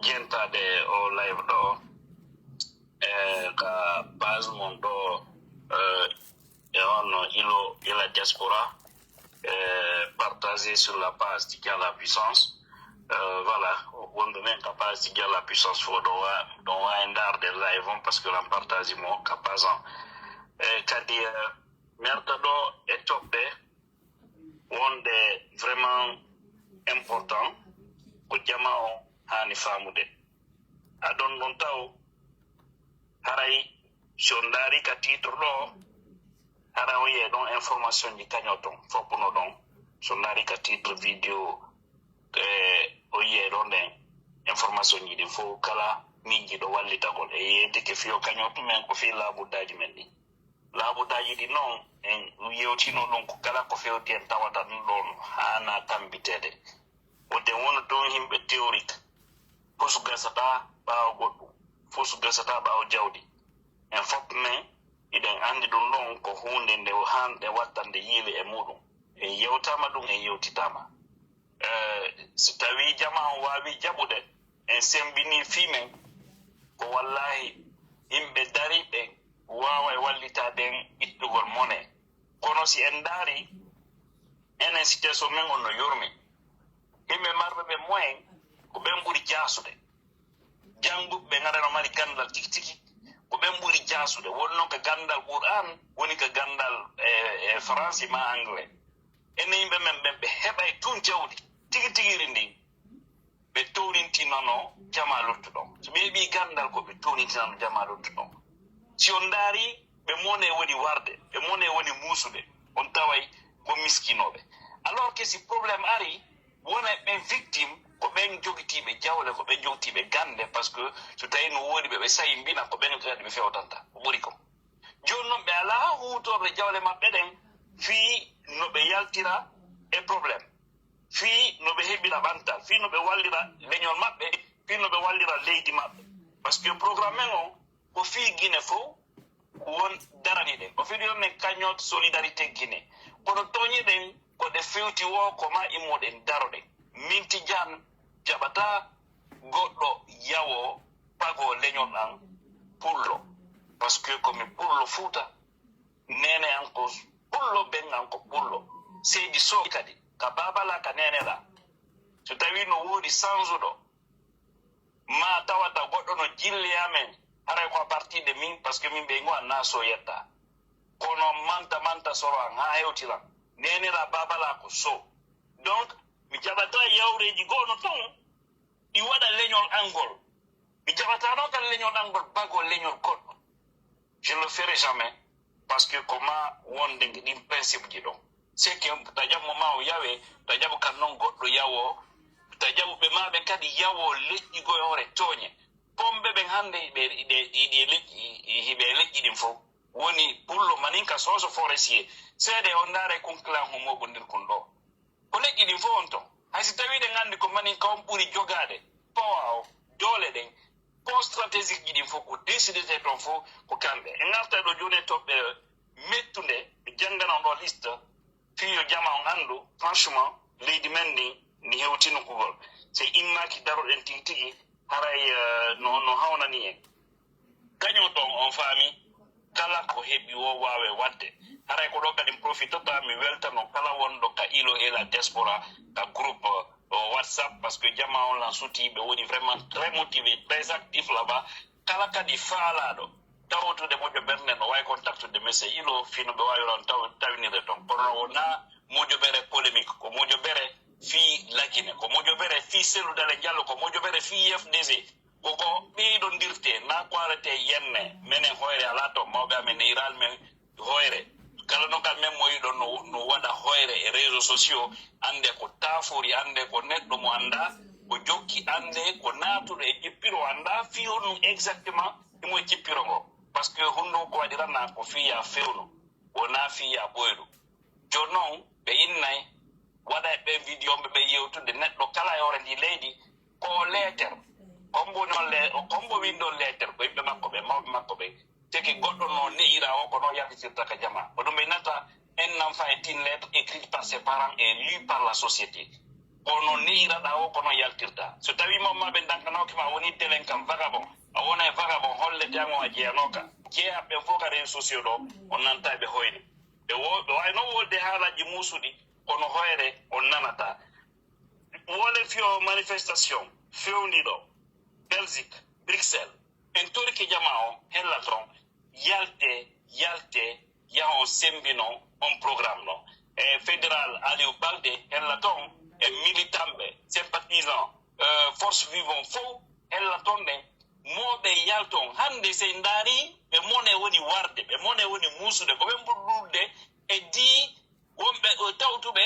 jentaade o live ɗo, e ka base mon ɗo, e, e on ilo ila diaspora, e, partagé sur la page Tidiane la Puissance. E, voilà, wonɓe men ka page Tidiane la Puissance fof ɗo wa ɗon waawi ndaarde live on, parce que lan partagé mo ka page on. E, kadi, e, mi arta ɗo e toɓɓe wonde vraiment important ko jama on haani faamude. Aɗon ɗon taw haray si on ndaari ka titre ɗo, haray on yi'ay ɗon information ji kaño ton foppuno ɗon. Si on ndaari ka titre vidéo, e, on yi'ay ɗon ɗen information ji ɗin fof kala min jiɗo wallitagol e yeetike fiyo kaño tun men ko fii laabuddaaji men ɗin. Laabuddaaji ɗin non, en yewtino ɗum ko kala ko fewti en tawata ɗum ɗon haana tambiteede. Wonde wonu ɗum yimɓe théorique, fusu gasata ɓaawo goɗɗum, fusu gasata ɓaawo jawdi. En fof men iɗen anndi ɗum ɗon ko huunde nde haanɗe wattande yiile e muɗum. En yewtama ɗum, en yewtitama. Eh, si tawii jamaa on waawii jaɓude, en semmbinii fii men, ko wallaahi yimɓe dariiɓe waaway wallitaade en ittugol mone. Kono si en ndaari, enen situation men on no yurmi. Yimɓe marɓe ɓe moyen, ko ɓen ɓuri jaasude. Jannguɓe ɓen aɗa no mari ganndal tigi tigi, ko ɓen ɓuri jaasude. Wonno ka ganndal Qur'an, woni ka ganndal, eh, eh, Faransi maa Anglais. Enen yimɓe men ɓen, ɓe heɓay tun jawdi tigi tigiri ndin. Ɓe townintinano jamaa luttuɗo on. So ɓe heɓii ganndal, ko ɓe townintinano jamaa luttuɗo on. Si on ndaari, ɓe mone woni warde, ɓe mone woni muusude, on taway ko miskinooɓe. Alors que si problème ari, wona ɓen victime, ko ɓen jogitiiɓe jawle, ko ɓen jogitiiɓe gannde, parce que so tawii no woodi ɓe, ɓe sayimbina, ko ɓen kadi ɓe fewtanta, ko ɓuri ko. Jooni non, ɓe alaa huutorde jawle maɓɓe ɗen fii no ɓe yaltira e problème, fii no ɓe heɓira ɓantal, fii no ɓe wallira leñol maɓɓe, fii no ɓe wallira leydi maɓɓe. Parce que programme men on, ko fii Gine fow won darani ɗen. O fii ɗum men cagnotte solidarité Gine. Kono tooñe ɗen ko ɗe fewti woo, ko maa immoɗen daroɗen. Min Tijaan jaɓataa goɗɗo yawoo pagoo leñol an pullo. Parce que ko mi pullo Fuuta, neene an ko pullo, ben an ko pullo. Seydi Sow kadi, ka baaba laa, ka neene laa. So tawii no woodi sansuɗo, maa tawata goɗɗo no jilli amen, haray ko à partir de min, parce que min ɓe ngo annaa Sow yetta. Kono manta manta soro an, haa hewtiran. Neene laa, baaba laa ko Sow. Donc, mi jaɓataa yawreeji goo no ton, ɗi waɗa leñol an ngol. Mi jaɓataano kan leñol an ngol bagoo leñol goɗɗo. Je ne le ferai jamais. Parce que ko maa wonde ɗin principe ji ɗon. C'est que ta jaɓu mo maa o yawe, ta jaɓu kan non goɗɗo yawo, ta jaɓu ɓe maa ɓe kadi yawo leƴƴi goo e hoore tooñe. Pombe ɓen hannde ɓe, ɓe, ɗi, ɗi leƴƴi, hiɓe leƴƴi ɗin fow. Woni pullo maninka soso forestier. Seede on ndaare kunkilan homo bondir kun ɗo. Ko leƴƴi ɗin fof on ton. Hay si tawii ɗen anndi ko manin ka on ɓuri jogaade, power o, doole ɗen, pont stratégique ji ɗin fof ko décidete ton fof ko kamɓe. En ngarta ɗo jooni e toɓɓe mettunde, ɓe janngana on ɗo liste, fii yo jama on anndu, franchement, leydi men ndin, ndi hewti nokkugol. Si immaaki daroɗen tigi tigi, haray, eh, no, no hawnani en. Kañum ɗon on faami, kala ko heɓi woo waawe waɗde. Haray ko ɗoo kadi mi profitata, mi weltano kala wonɗo ka Ilo et la diaspora, ka groupe, euh, WhatsApp, parce que jamaa on lan sutii, ɓe woni vraiment très motivé, très actif là-bas. Kala kadi faalaaɗo tawtude moƴƴo ɓernde no waawi contactude Monsieur Ilo, fii no ɓe waawi lan taw-, tawinirde ton. Kono wonaa moƴƴo ɓere polémique, ko moƴƴo ɓere fii Lagine, ko moƴƴo ɓere fii Cellou Dalein Diallo, ko moƴƴo ɓere fii U F D C. Ko ko ɓeydondirtee, naa ko aretee yenne, menen hoyre alaa ton, mawɓe amen nehiraali men hoyre. Kala no ka men moyiɗon no, no waɗa hoyre e réseaux sociaux, annde ko taafori, annde ko neɗɗo mo anndaa, ko jokki, annde ko naatuɗo e jippiro o anndaa fii honɗum exactement himo e jippiro ngo. Parce que honɗum ko waɗiranaa ko fii yaa fewnu, wonaa fii yaa ɓoyɗu. Jooni non, ɓe innay, waɗa e ɓen vidéo ɓe ɓe yewtude neɗɗo kala e hoore ndii leydi, ko o leeter. Ko mbo woni on le-, ko mbo windon leeter, ko yimɓe makko ɓe, mawɓe makko ɓe. Teke goɗɗo no ne'ira o, ko no yaltitirta ka jamaa. Ko ɗum ɓe innata un enfant est une lettre écrite par ses parents et lue par la société. Ko non ne'iraɗaa o, ko non yaltirta. So tawii mamma ɓe dankanoke ma, a woni délinquant, vagabond, a wonay vagabond, hollete an on a jeyanoka. Jeeyaɓe ɓen fof ka réseaux sociaux ɗo, on nanta ɓe hoyre. Ɓe wo-, ɓe waawi non wolde haalaaji muusuɗi, kono hoyre on nanata. Wole fiyo manifestation fewndi ɗo, Belgique, Bruxelles. En torike jama on, hella ton, yalte, yalte, yaha on sembino on programme no. E Fédéral Aliou Baldé hella ton, e militanɓe, sympathisant, euh, Force Vive on fow hella ton ɗen, mooɓe yalton. Hannde si en ndaari, ɓe mone woni warde, ɓe mone woni muusude, ko ɓe ɓuri ɗuuɗude e dii wonɓe, eh, tawtuɓe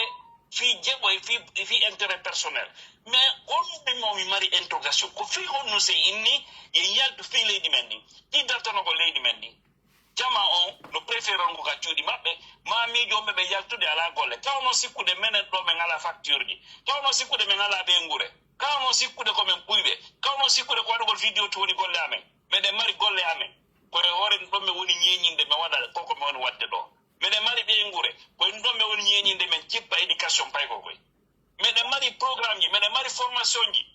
fii jeɓo e fii, e fii intérêt personnel. Mais honɗun mo mi mari interrogation? Ko fii honno si en inni, yen yaltu fii leydi men ndin? Ɗi dartano ko leydi men ndin. Jama on no préféré on ko ka cuuɗi maɓɓe, maa miijo on ɓe ɓe yaltude alaa golle. Tawno sikkude menen ɗo men alaa facture ji. Tawno sikkude men alaa ɓeynguure. Tawno sikkude ko men ɓuyɓe. Tawno sikkude ko waɗugol vidéo tun woni golle amen. Meɗen mari golle amen. Ko e hoore ɗun ɗon men woni ñeeñinde men waɗa ko ko men woni waɗde ɗo. Meɗen mari ɓeynguure. Ko e ɗun ɗon men woni ñeeñinde men jippa éducation payko koy. Meɗen mari programme ji, meɗen mari formation ji.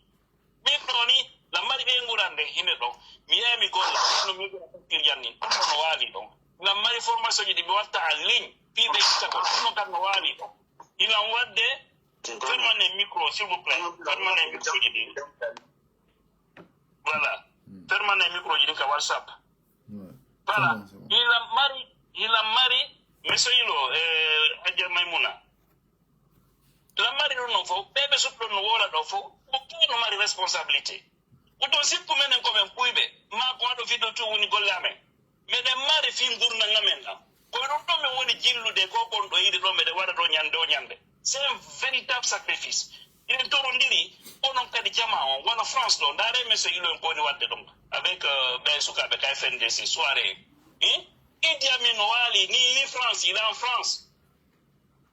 Min ɗoo ni, lan mari ɓeynguure an nden hinde ɗon. Mi yehi mi golla, no mi golla facture ji an nin. Ɗun ɗon no waali ɗon. Lan mari formation ji ɗi mi watta en ligne. Fii ɓe itta ko ɗun ɗon kan no waali ɗon. Ilan waɗde, ferman en micro, s'il vous plaît. Ferman en micro ji ɗin. Voilà. Ferman en micro ji ɗin ka WhatsApp. Voilà. Hilan mari, hilan mari, Monsieur Ilo, eh, Adja Maimouna. Lan mari ɗun non fow, ɓee ɓe suɓɗon no woola ɗoo fow, ko fow no mari responsabilité. Ko ton sikku menen ko men ɓuyɓe, maa ko waɗo fii ɗoo tun woni golle amen. Meɗen mari fii ngurndan amen ɗan. Ko e ɗun ɗon men woni jillude ko kon ɗoo yiide ɗoo, meɗen waɗa ɗoo ñande o ñande. C'est un véritable sacrifice. Hiɗen torondiri, onon kadi jama on, wano France ɗoo, ndaaree men so ilo en ko woni waɗde ɗon, avec, euh, ɓen sukaaɓe ka F N D C, soirée. Hein? Idi Amin no waali, ni, ni France, il est en France.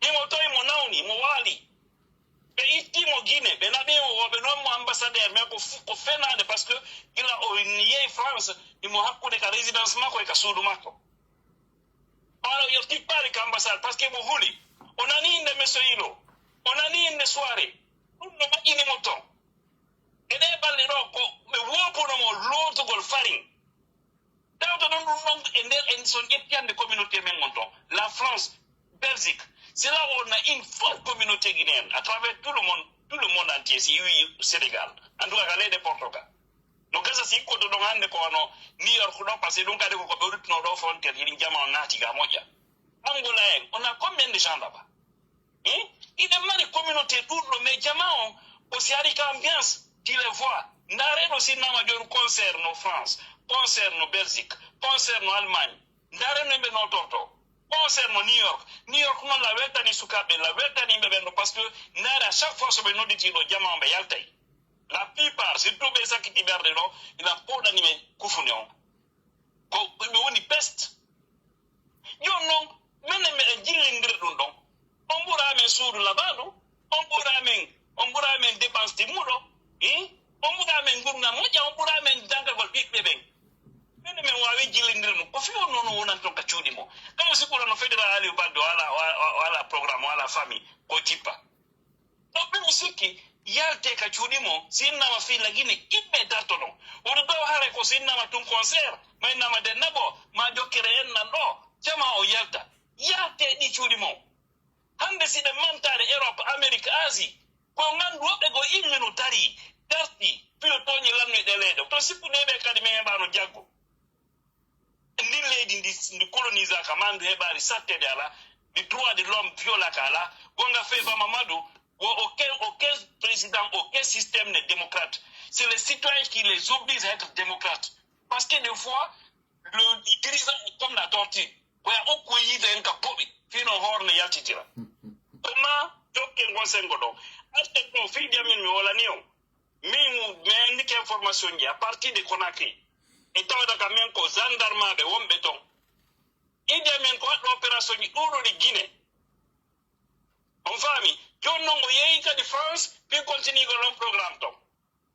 Himo toy mo nawni, mo waali. Ɓe itti mo Gine, ɓe naɓi mo, wo ɓe non mo ambassadeur, mais ko fu-, ko fenaande, parce que gila o yehi France, himo hakkunde ka résidence makko e ka suudu makko. Ɓaawo yo tippaali ka ambassade, parce que mo huli. O nani innde Monsieur Ilo. O nani innde soirée. Ɗun no moƴƴini mo ton. E ɗee balɗe ɗoo, ko ɓe woopuno mo lootugol farin. Tawata ɗun, ɗun ɗon e nder, en, so en ƴetti hannde communauté men on ton, la France, Belgique, c'est là où on a une forte communauté guinéenne à travers tout le monde, tout le monde entier, si wi Sénégal. En tout cas, ka leyɗe Portugal. No gasa si ikkoto ɗon hannde ko wano New York ɗoo, parce que ɗun kadi ko ko ɓe ruttuno ɗoo frontière, hiɗin jama on naati ga moƴƴa. Angola en, on a combien de gens là-bas? Hein? Hiɗen mari communauté ɗuuɗɗo, mais jama on, o si ari ka ambiance, tu les vois. Ndaaree ɗoo si innama jooni concert no France, concert no Belgique, concert no Allemagne. Ndaaree no yimɓe nootorto. Concert no New York. New York non la weltani sukaaɓe, la weltani yimɓe ɓen ɗoo, parce que ndaaree à chaque fois so ɓe nodditii ɗoo, jama on ɓe yaltay. La plupart, surtout ɓe sakkiti ɓerɗe ɗoo, ina pooɗani ɓe kufunde on. Ko ɓe woni peste. Jooni non, menen meɗen jillindira ɗun ɗon. On ɓura men suudu laɓaaɗu, on ɓura men, on ɓura men dépense timmuɗo, eh? On ɓura men ngurndan moƴƴa, on ɓura men jangagol ɓiɓɓe ɓen. Menen men waawi jillindira ɗun. Ko fii honno no wonan ton ka cuuɗi mo. Kala si ɓurano Fédéral Aliou Baldé o alaa, o alaa, o alaa programme, o alaa famille, ko tippa. Ɗon ɓe mi sikki, yaltee ka cuuɗi mon, si innama fii Lagine, immee dartoɗon. Woni ɗoo haray ko si innama tun concert, ma innama Dennabo, ma Jokkere en nan ɗoo, jama on yalta. Yaltee ɗii cuuɗi mon. Hannde si ɓe mantaade Europe, Amérique, Asie, ko nganndu woɓɓe goo immino darii, dartii, fii yo tooñi lannoy ɗee leyɗe. To sikku ɗee ɓee kadi men heɓaano jaggu. Ndin leydi ndi, ndi colonisa ka maa ndu heɓaali satteede alaa, ndi droit de l'homme violaka alaa, gonga fee Bamamadu, wo aucun, aucun président, aucun système n'est démocrate. C'est les citoyens qui les obligent à être démocrates. Parce que des fois, le dirigeant est comme la tortue. Ko ya okku yiide en ka poɓi, fino hoore ne yaltitira. Ɗum na jokken ngon sengo ɗon. Arten ɗon, fii jamin mi wolani on. Min, mi anndike information ji à partir de Conakry. E tawata ka men ko gendarmeɓe wonɓe ton. Idi Amin ko waɗɗo opération ji ɗuuɗuɗi Guinée. On faami? Jooni non o yehi kadi France, fii continuigol on programme ton.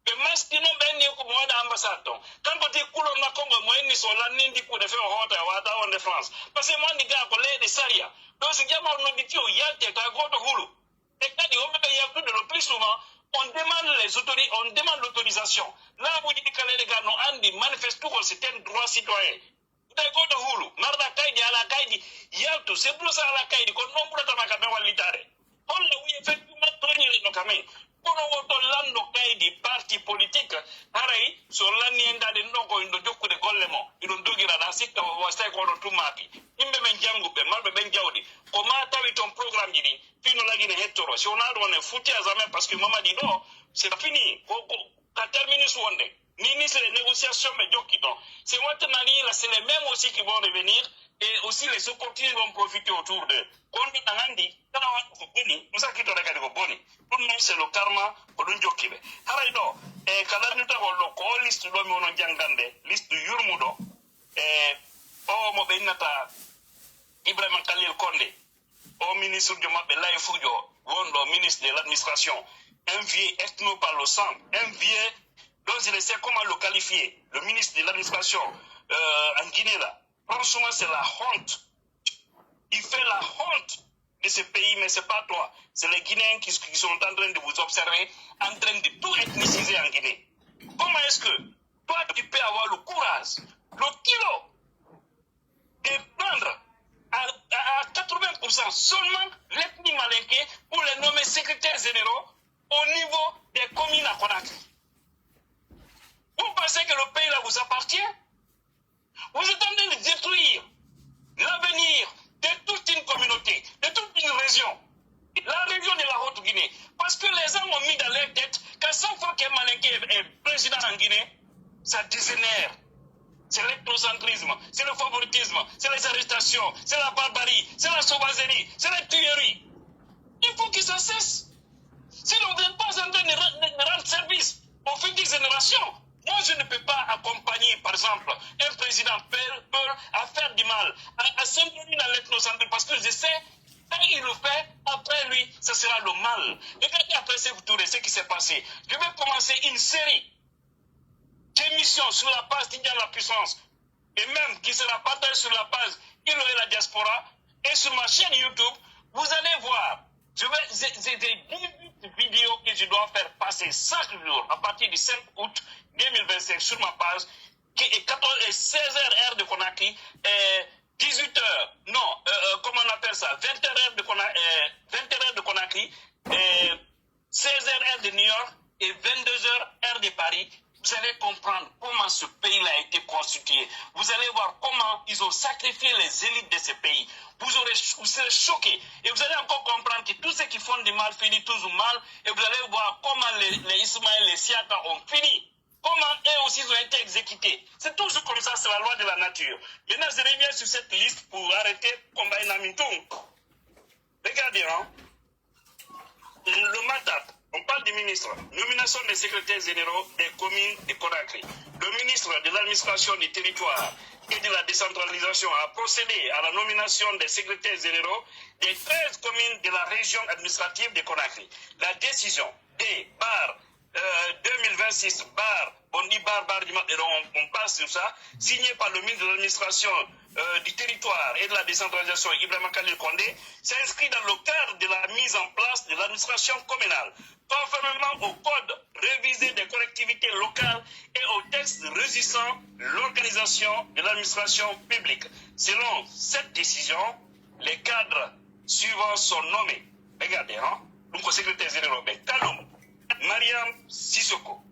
Ɓe maski non, ɓe enni ko mo waɗa ambassade ton. Kanko ti kulol makko ngol, mo enni so lannindi kuuɗe few hoota, wata wonde France. Parce que mo andi gaa ko leyɗe sariya. Donc si jamaanu nodditi o yalte, ta gooto hulu. E kadi, wonɓe ɓe yaltude le plus souvent, on demande les autori-, on demande l'autorisation. Laamuuji ɗi kala eɗe gaa no andi manifestugol, c'est un droit citoyen. Tawi gooto hulu, marɗa kaydi, alaa kaydi, yaltu. C'est pour ça alaa kaydi, kono non ɓurata ma ka men wallitaare. Holla wiye fentu ma toñirinno ka men. Kono woto lanndo kaydi parti politique, haray so lanni en daade ɗon ko ɗo jokkude golle mo, iɗon dogira ɗa sikka o wasay ko oɗon tummaaki. Yimɓe men jannguɓe, marɓe ɓen jawdi, ko ma tawi ton programme ji ɗin, fii no lagine hettoro. Si wonaa ɗum, on est foutu à jamais, parce que Mamadi ɗo, c'est fini. Ko, ko, ka terminus wonde. Ni, ni, c'est les négociations ɓe jokki ton. C'est maintenant ni, là, c'est les mêmes aussi qui vont revenir et aussi les opportunistes vont profiter autour d'eux. Kono ɗan anndi, kala waɗɗo ko boni, ɗum sakkitore kadi ko boni. Ɗum non, c'est le karma, ko ɗum jokki ɓe. Haray ɗo, e ka lannitagol ɗo, ko o liste ɗo mi wono janngande, liste yurmuɗo, e o mo ɓe innata Ibrahima Khalil Condé. O ministre jo maɓɓe layfuujo wonɗo ministre de l'administration, un vieux ethno-parlo-cent, un vieux dont je ne sais comment le qualifier, le ministre de l'administration, euh, en Guinée là. Franchement, c'est la honte. Il fait la honte de ce pays, mais c'est pas toi. C'est les Guinéens qui, qui sont en train de vous observer, en train de tout ethniciser en Guinée. Comment est-ce que toi, tu peux avoir le courage, le kilo de prendre à, à, à quatre-vingts pour cent seulement l'ethnie malinké pour les nommer secrétaires généraux au niveau des communes à Conakry. Vous pensez que le pays-là vous appartient ? Vous êtes en train de détruire l'avenir de toute une communauté, de toute une région. La région de la Haute-Guinée. Parce que les gens ont mis dans leur tête qu'à chaque fois qu'un Malinké est président en Guinée, ça dégénère. C'est l'ethnocentrisme, c'est le favoritisme, c'est les arrestations, c'est la barbarie, c'est la sauvagerie, c'est la tuerie. Il faut que ça cesse. Sinon, vous n'êtes pas en train de ra-, de rendre service aux futures générations. Moi, je ne peux pas accompagner, par exemple, un président peur, peur à faire du mal, à, à s'introduire dans l'ethnocentrisme, parce que je sais, quand il le fait, après lui, ce sera le mal. Regardez après Sékou Touré, ce qui s'est passé. Je vais commencer une série d'émissions sur la page Tidjane la Puissance, et même qui sera partagée sur la page Ilo et la diaspora et sur ma chaîne YouTube. Vous allez voir, je vais, j'ai, j'ai des dix-huit vidéos que je dois faire passer chaque jour à partir du cinq août deux mille vingt-cinq sur ma page, qui est quatorze et seize heures, heure de Conakry, et dix-huit heures, non, euh, euh, comment on appelle ça, vingt heures, heure de Cona-, euh, vingt heures, heure de Conakry, et seize heures, heure de New York, et vingt-deux heures, heure de Paris, vous allez comprendre comment ce pays-là a été constitué. Vous allez voir comment ils ont sacrifié les élites de ce pays. Vous aurez, vous serez choqués. Et vous allez encore comprendre que tous ceux qui font du mal finissent toujours mal. Et vous allez voir comment les, les Ismaël, les Siaka ont fini. Comment eux aussi ils ont été exécutés. C'est toujours comme ça, c'est la loi de la nature. Maintenant, je reviens sur cette liste pour arrêter combat Inaminton. Regardez, hein. Le Matam, on parle du ministre. Nomination des secrétaires généraux des communes de Conakry. Le ministre de l'administration du territoire et de la décentralisation a procédé à la nomination des secrétaires généraux des treize communes de la région administrative de Conakry. La décision des barres, euh, deux mille vingt-six barres, bon, ni barre, barre du ma-, et donc on, on passe sur ça, signée par le ministre de l'administration, euh, du territoire et de la décentralisation, Ibrahima Khalil Condé, s'inscrit dans le cadre de la mise en place de l'administration communale, conformément au code révisé des collectivités locales et au texte régissant l'organisation de l'administration publique. Selon cette décision, les cadres suivants sont nommés. Regardez, hein. Donc, au secrétaire général, ben, Kaloum, Mariam Sissoko,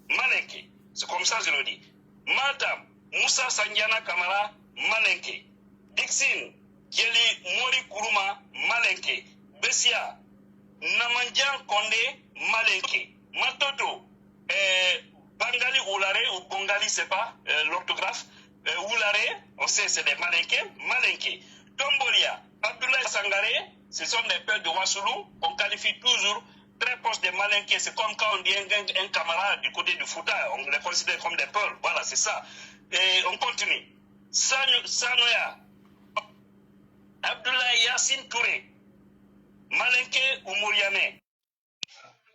Malinké, c'est comme ça je le dis. Matam, Moussa Sandiana Camara, Malinké. Dixine, Jeli Mori Kourouma, Malinké. Bessia, Namandian Condé, Malinké. Matoto, euh, Bangali Oulare ou Bongali, c'est pas, euh, l'orthographe. Euh, Oulare, on sait, c'est des Malinké, Malinké. Tombolia, Abdoulaye Sangaré, ce sont des Peuls de Wassoulou, on qualifie toujours très proche des Malinké. C'est comme quand on dit un, un, un camarade du côté du Fouta, on les considère comme des Peuls. Voilà, c'est ça. Et on continue. Sano-, Sanoya, Abdoulaye Yassine Touré, Malinké ou Mourianais.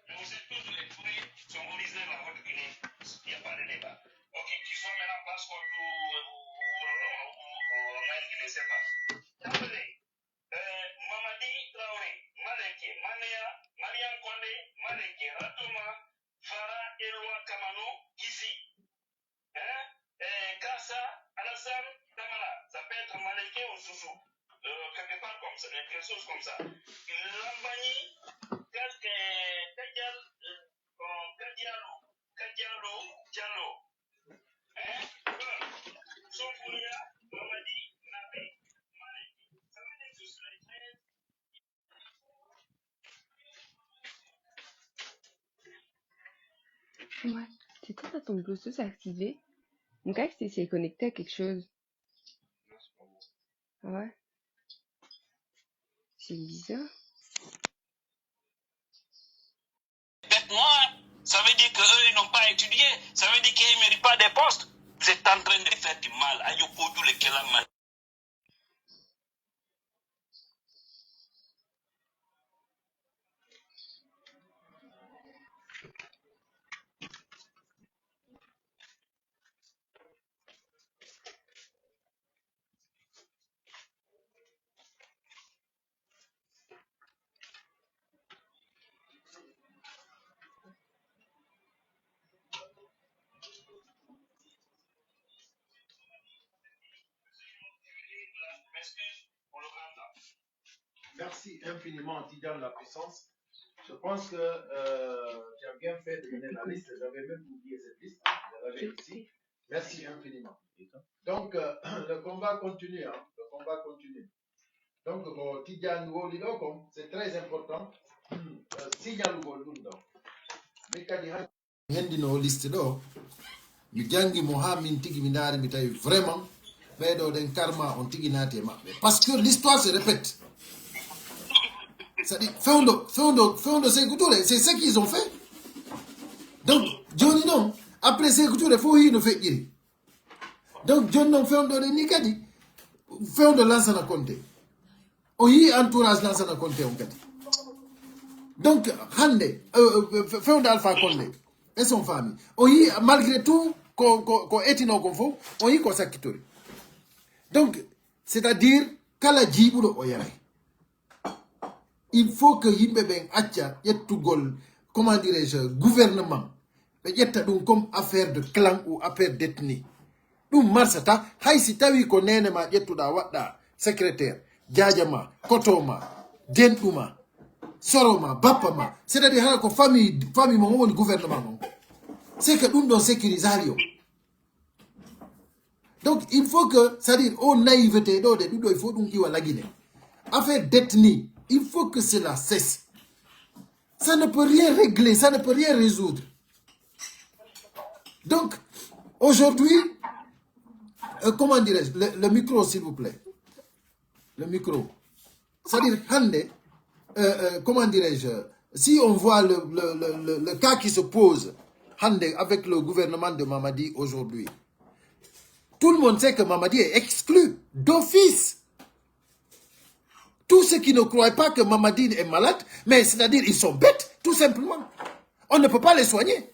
Mais on sait tous les Touré sont originaires Maintenant, passeport ou, ou, ou, ou, ou, ou, je sais pas. Après, euh, Mamadi Traoré, Maleke, Manéa, Mariam Condé, Maleke, Ratoma, Farah, Eloi, Kamano, Kisi. Hein? Euh, Kasa, Alassane, Tamara, ça peut être Maleke ou Sousou. Euh, quelque part comme ça, quelque chose comme ça. Lambani, Kad-, euh, Kadial, euh, euh, Kadialou, Kadialou, Diallo. Hein? Bon. Soforia, Mamadi, Nabi, Maleke. Ça veut dire que ce sont les treize. Ouais. C'est quoi ça, ton Bluetooth activé? Mon casque, c'est connecté à quelque chose. Ah ouais? C'est bizarre. Bête noire, ça veut dire qu'eux, ils n'ont pas étudié. Ça veut dire qu'ils ne méritent pas des postes. Vous êtes en train de faire du mal. Ayo Kodou le Kelam. Merci infiniment, Tidiane la puissance. Je pense que euh, tu as bien fait de donner la liste. J'avais même oublié cette liste. Je l'avais ici. Merci infiniment. Donc, euh, le combat continue, hein. Le combat continue. Donc, ko Tidiane wowli ɗo kon, c'est très important. Euh, signalugol ɗum ɗo. Min kadi han- Hendino o liste ɗo. Mi jangi mo ha min tigi mi ndaari mi tawi vraiment ɓeeɗo ɗen karma on tigi naati e maɓɓe. Parce que l'histoire se répète. C'est-à-dire, fewndo, fewndo, fewndo Sékou Touré, c'est ce qu'ils ont fait. Donc, joni non, après Sékou Touré, fof hino feƴƴiri. Donc, joni non fewndo ɗen ni kadi, fewndo Lansana Konté. O yii entourage Lansana Konté on kadi. Donc, hannde, euh, euh, fe-, fewndo Alpha Condé et son famille. O yii, malgré tout, ko, ko, ko etino kon fof, o yii ko sakkitori. Donc, c'est-à-dire, kala jiiɓuɗo o yaray. Il faut que yimɓe ɓen acca ƴettugol, comment dirais-je, gouvernement. Ɓe ƴetta ɗum comme affaire de clan ou affaire d'ethnie. Ɗum marsata, hay si tawi ko neene ma ƴettuɗaa waɗɗaa secrétaire, jaaja ma, koto ma, denɗu ma, soro ma, bappa ma, c'est-à-dire hara ko famille, famille mo woni gouvernement mon. C'est que ɗum ɗon sécurisari o. Donc, il faut que, c'est-à-dire, o naïveté ɗo de, ɗum ɗo, il faut ɗum iwa lagine. Affaire d'ethnie, il faut que cela cesse. Ça ne peut rien régler, ça ne peut rien résoudre. Donc, aujourd'hui, euh, comment dirais-je, le, le micro, s'il vous plaît. Le micro. C'est-à-dire, hande, euh, euh, comment dirais-je, si on voit le, le, le, le, le cas qui se pose, hande, avec le gouvernement de Mamadi aujourd'hui, tout le monde sait que Mamadi est exclu d'office. Tous ceux qui ne croient pas que Mamadi est malade, mais c'est-à-dire ils sont bêtes, tout simplement. On ne peut pas les soigner.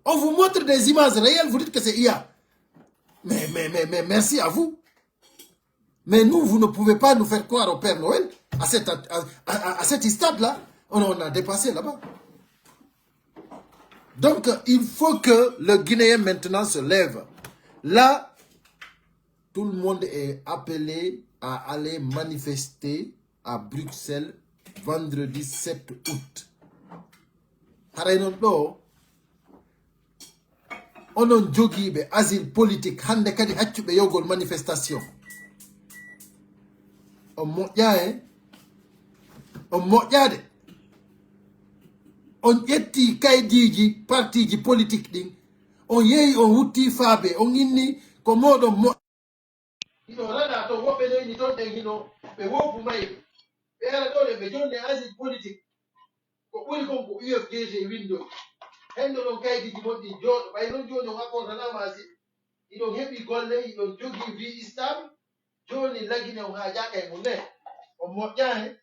On vous montre des images réelles, vous dites que c'est I A. Mais, mais, mais, mais merci à vous. Mais nous, vous ne pouvez pas nous faire croire au Père Noël à cette, à, à, à, à cet stade-là. On, on a dépassé là-bas. Donc, il faut que le Guinéen maintenant se lève. Là, tout le monde est appelé à aller manifester à Bruxelles vendredi sept août. Haray non ɗo, onon jogiiɓe asile politique, hannde kadi accuɓe yahugol manifestation. On moƴƴaa e, on moƴƴaade. On ƴetti kaydiiji partiiji politique ɗin, on yehi, on wutti faabe, on inni ko mooɗon mo-, hino raɗa ton, woɓɓe leydi ton ɗen hino ɓe woppu mayɓe. Ɓe ara ɗo ɗe ɓe jonne asile politique. Ko ɓuri kon ko U F D G winndori. Henndo ɗon kaydiiji mon ɗin jooɗo. Ɓay non jooni on accordanaama asile. Hiɗon heɓi golle, hiɗon jogii vie stable. Jooni lagine on haajaaka e mum ne. On moƴƴaani.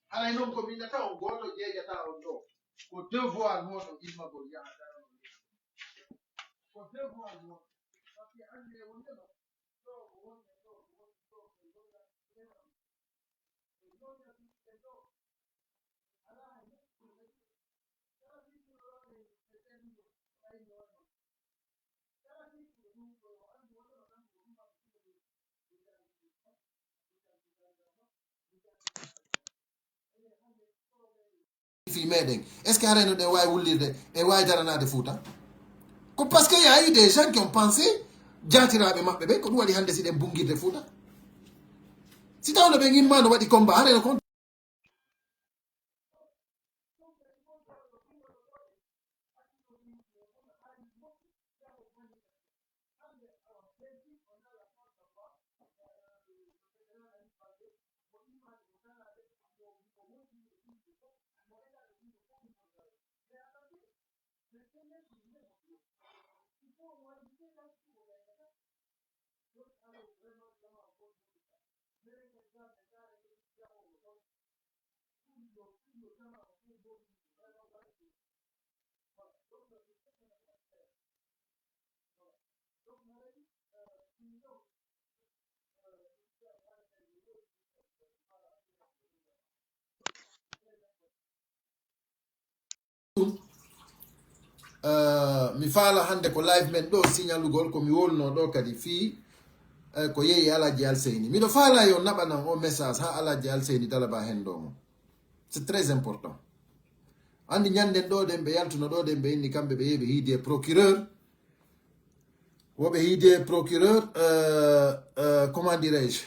Haray non ko min nata on gooto jeejata on ɗo. Ko devoir mooɗon immagol yaha dara on. Fii meɗen, est-ce que haray no ɗen waawi wullirde, ɗen waawi daranaade Fuuta? Ko parce que y a eu des gens qui ont pensé, jaatiraaɓe maɓɓe ɓen, ko ɗum waɗi hannde si ɗen bunngirde Fuuta. Si tawno ɓen immaano waɗi combat, haray no kon. Eh, mi faala hannde ko live men ɗo signalugol ko mi wolno ɗo kadi fii, eh, ko yehi Alhaji Alseyni. Miɗo faala yo naɓanan o message ha Alhaji Alseyni Dalaba hen ɗo mo. C'est très important. Anndi ñannden ɗo ɗen ɓe yaltuno ɗo ɗen ɓe inni kamɓe ɓe yehi ɓe hiidi e procureur. Wo ɓe hiidi e procureur, euh, euh, comment dirais-je?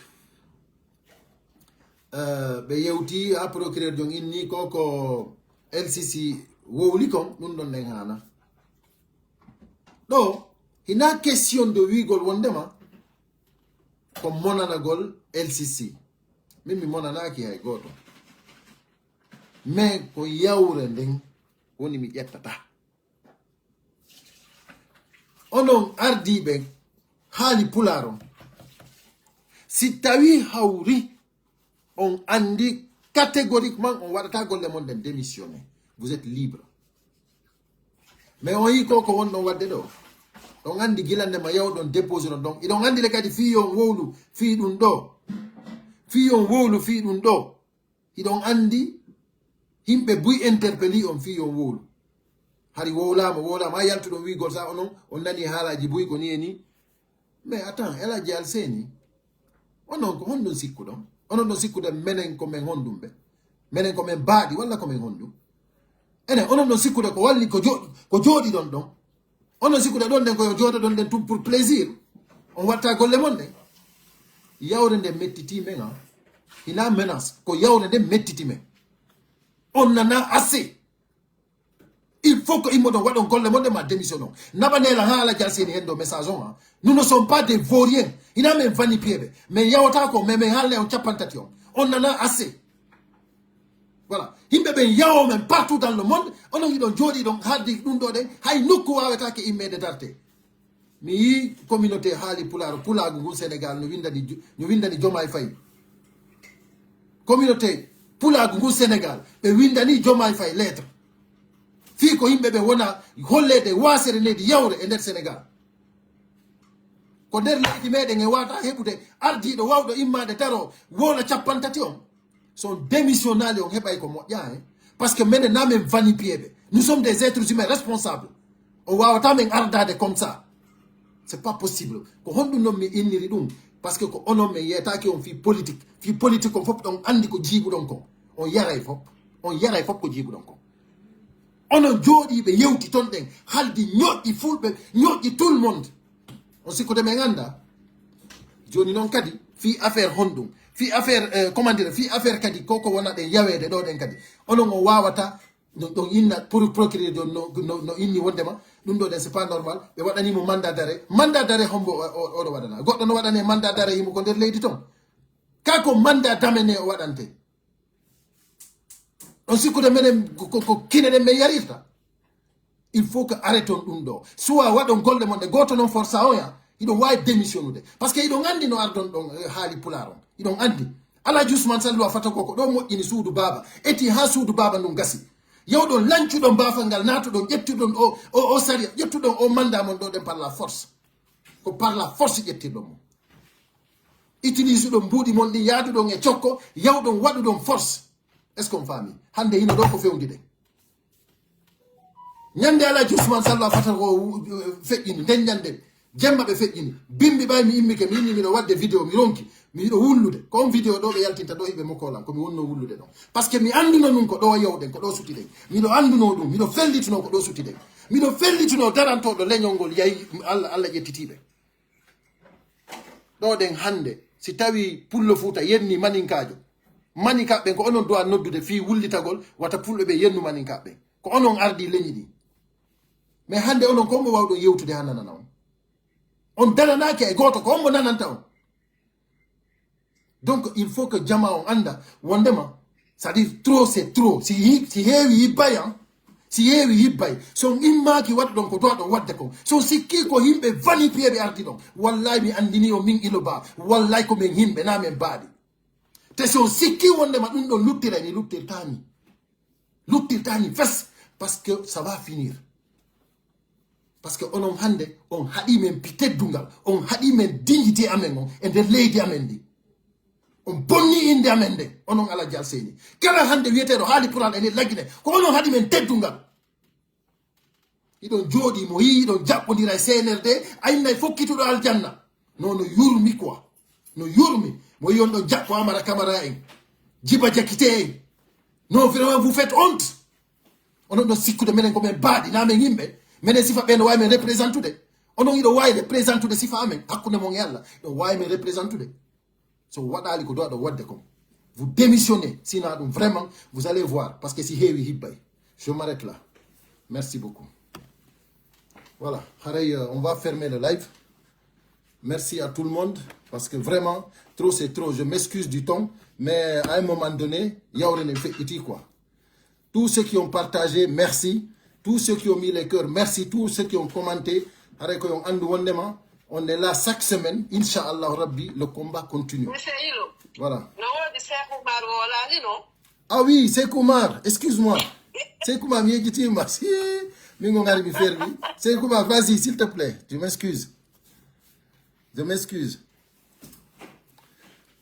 Euh, ɓe yewti ha procureur jon inni ko ko L C C wowli kon, ɗum ɗon ɗen haana. Ɗo, hina question de wiigol wondema ko monanagol L C C. Min mi monanaaki hay gooto. Mais ko yawre nden woni mi ƴettata. Onon ardiiɓe haali pulaar on, si tawii hawri on anndi catégoriquement on waɗataa golle mon ɗen, démissionner. Vous êtes libre. Mais on yii ko ko wonɗon waɗde ɗo. On anndi gila nde ma yawɗon déposé ɗon ɗon. Iɗon anndi le kadi fii yo on wowlu fii ɗum ɗo. Fii yo on wowlu fii ɗum ɗo. Hiɗon anndi yimɓe buy interpellé on fii yo on wowlu. Hari wowlaama, wowlaama, a yaltuɗon wiigol sa onon, on nani haalaaji buy ko ni e ni. Mais attends, El Hadji Alseyni, onon ko honɗum sikkuɗon? Onon ɗon sikkude menen ko men honɗum ɓe? Menen ko men baaɗi walla ko men honɗum? Enen, onon ɗon sikkude ko walli ko jo-, ko jooɗiɗon ɗon? Onon sikkude ɗon ɗen ko yo jooɗoɗon ɗen tun pour plaisir. On watta golle mon ɗen. Yawre nde mettiti men, ah. Hina menace, ko yawre nde mettiti men. On nana assez. Il faut que immoɗon waɗon golle mon ɗen ma démission on. Naɓanela ha Alhaji Alseyni hen ɗo message on, ah. Nous ne sommes pas des vauriens. Hina men vanipiyeɓe. Men yawata ko, mais men haalne on cappanɗe tati on. On nana assez. Voilà. Yimɓe ɓen yawo men partout dans le monde, onon hiɗon jooɗi ɗon haaldi ɗum ɗo ɗen, hay nokku waawetaake immeede darte. Mi yii communauté haali pulaar, pulaagu ngun Sénégal no windani jo-, no windani Diomaye Faye. Communauté pulaagu ngun Sénégal, ɓe windani Diomaye Faye lettre. Fii ko yimɓe ɓe wona holleede waasere neydi yawre e nder Sénégal. Ko nder leydi meɗen e wata heɓude ardiiɗo wawɗo immaade daro wona cappanɗe tati on. So on démissionnaali on heɓay ko moƴƴa, hein. Parce que menen na men vanipiyeɓe. Nous sommes des êtres humains responsables. On wawata men ardade comme ça. C'est pas possible. Ko honɗum non mi inniri ɗum? Parce que ko onon men yetaaki on fii politique. Fii politique on fof ɗon anndi ko jiibuɗon kon. On yaray fof. On yaray fof ko jiibuɗon kon. Onon jooɗiiɓe yewti ton ɗen, haldi ñoƴƴi fulɓe, ñoƴƴi tout le monde. On sikkude men annda. Jooni non kadi, fii affaire honɗum? Fii affaire, eh, comment dire, fii affaire kadi ko ko wona ɗen yaweede ɗo ɗen kadi. Onon on waawata, no, ɗon inna pour procureur ɗon no, no, no inni wondema, ɗum ɗo ɗen c'est pas normal. Ɓe waɗani mo mandat d'arrêt. Mandat d'arrêt hombo o, o, oɗo waɗana? Goɗɗo no waɗane mandat d'arrêt himo ko nder leydi ton. Ka ko mandat d'amener o waɗante. On sikkude menen ko, ko, ko kine ɗen men yarirta. Il faut que arrêton ɗum ɗo. Soit waɗon golle mon ɗe gooto non forsa on ya. Hiɗon waawi démissionnude. Parce que hiɗon anndi no ardon ɗon, eh, haali pulaar on. Hiɗon anndi. Alhaji Ousmane Sall wa fata ko ko ɗo moƴƴini suudu baaba. Eti haa suudu baaba ndun gasi. Yawɗon lancuɗon baafal ngal, naatuɗon, ƴettuɗon o, o, o sariya, ƴettuɗon o mandat mon ɗo ɗen par la force. Ko par la force ƴettirɗon mo. Utiliser ɗon mbuuɗi mon ɗin, yaaduɗon e cokko, yawɗon waɗuɗon force. Est-ce qu'on faami? Hannde hino ɗo ko fewndi ɗen. Ñande Alhaji Ousmane Sall a fata ko, uh, feƴƴini, nden ñande, jemma ɓe feƴƴini. Bimbi ɓay mi immike, mi inni miɗo waɗde vidéo, mi ronki, miɗo wullude. Ko on vidéo ɗo ɓe yaltinta ɗo hiɓe mo kolan, ko mi wonno wullude ɗon. Parce que mi annduno nun ko ɗo yawɗen, ko ɗo sutiɗen. Miɗo annduno ɗum, miɗo fellituno ko ɗo sutiɗen. Miɗo fellituno darantoɗo leñol ngol yahi Allah, Allah ƴettitiɓe. Ɗo ɗen hannde, si tawi Pullo Fuuta yenni Maninkaajo, Maninkaɓe ɓen ko onon duwa noddude fii wullitagol, wata Pulɓe ɓe yennu Maninkaɓe ɓen. Ko onon ardi leñi ɗin. Mais hannde onon ko mo wawɗon yewtude haa nanana on? On daranaaki hay gooto, ko on mo nananta on. Donc, il faut que jamaa on annda wondema, c'est-à-dire trop c'est trop. Si hi-, si heewi hibbay, an, si heewi hibbay, so on immaaki waɗuɗon ko duwaɗon waɗde kon, so on sikkii ko yimɓe vanifié ɓe ardi ɗon, wallahi mi anndini on min Ilo Ba, wallahi ko men yimɓe, na men baaɗi. Te so on sikkii wondema ɗum ɗon luttiray, mi luttirtaani. Luttirtaani fes, parce que ça va finir. Parce que onon hannde, on haɗii men pi-, teddungal, on haɗii men dignité amen on e nder leydi amen ndi. On bonni innde amen nde, onon Alhaji Alseyni. Kala hannde wiyeteeɗo haali Pulaar e ley Lagine, ko onon haɗi men teddungal. Hiɗon jooɗii, mo yii hiɗon jaɓɓondira e C N R D, a innay fokkituɗo aljanna. Non, no yurmi quoi. No yurmi. Mo yii on ɗon jaɓɓo Amara Camara en, Jiba Jakite en. Non, vraiment, vous faites honte. Onon ɗon sikkude menen ko men baaɗi, na men yimɓe. Menen sifa ɓe no waawi men représentude. Onon hiɗo waawi représentude sifa amen, hakkunde mon e Allah. Hiɗo waawi men représentude. So waɗaali ko duwaɗo waɗde kon, vous démissionnez. Sinon ɗum, vraiment, vous allez voir. Parce que si heewi hibbay. Je m'arrête là. Merci beaucoup. Voilà. Haray, euh, on va fermer le live. Merci à tout le monde. Parce que vraiment, trop c'est trop. Je m'excuse du ton. Mais à un moment donné, yawre ne fait iti quoi. Tous ceux qui ont partagé, merci. Tous ceux qui ont mis les cœurs, merci. Tous ceux qui ont commenté, haray ko yo on anndu wondema, on est là chaque semaine. Inch'Allah Rabbi, le combat continue. Monsieur Ilo. Voilà. No woodi Cheikh Oumar wolaali no? Ah oui, Cheikh Oumar, excuse-moi. Cheikh Oumar, mi yejjitiima. Si, min ko ngari mi fermi. Cheikh Oumar, vas-y, s'il te plaît. Je m'excuse. Je m'excuse.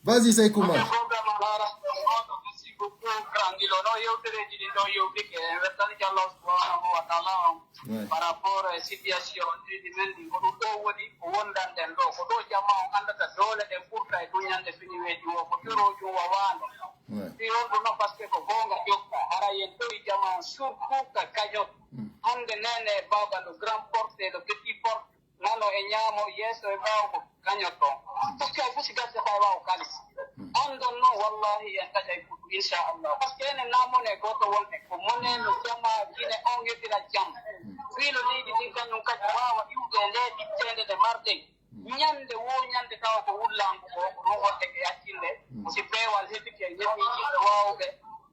Vas-y, Cheikh Oumar. Programme on haala on, merci beaucoup, Grand Guilo. No yewtereeji ɗin ɗo yewtike, en wettani Allah subhanahu wa ta'ala on. Ouais. Par rapport e situation leydi men ndi, ko ɗum ɗo woni ko wondanɗen ɗo. Ko ɗo jamaa on anndata doole ɗen ɓurta e ɗum ñande finiweeji o, ko ƴuroojum wawaano. Ouais. Fii honɗum non? Parce que ko goonga jokka, hara yen ɗowi jamaa on, surtout ka kañot. Mm. Hannde neene e baaba, le grand porte et le petit porte, nano e ñaamo, yeeso e ɓaawo, ko kañot ɗon. Parce que hay fuu si gaddata e waawo kaalis. Mm. Anndon non, wallahi, en taƴay fuɗu, inchallah. Parce que enen na mone gooto wonɗen, ko mone no jamaa Gine on heɓira jam. Mm. Fii no leydi ndin kañum kadi waawa iwde e ndee ɓitteende nde marɗen. Mm. Ñande woo ñande tawa ko wullaango ko, ko ɗum wonde ko yaccinde. Mm. Si peewal heɓike, en heɓii yimɓe waawuɓe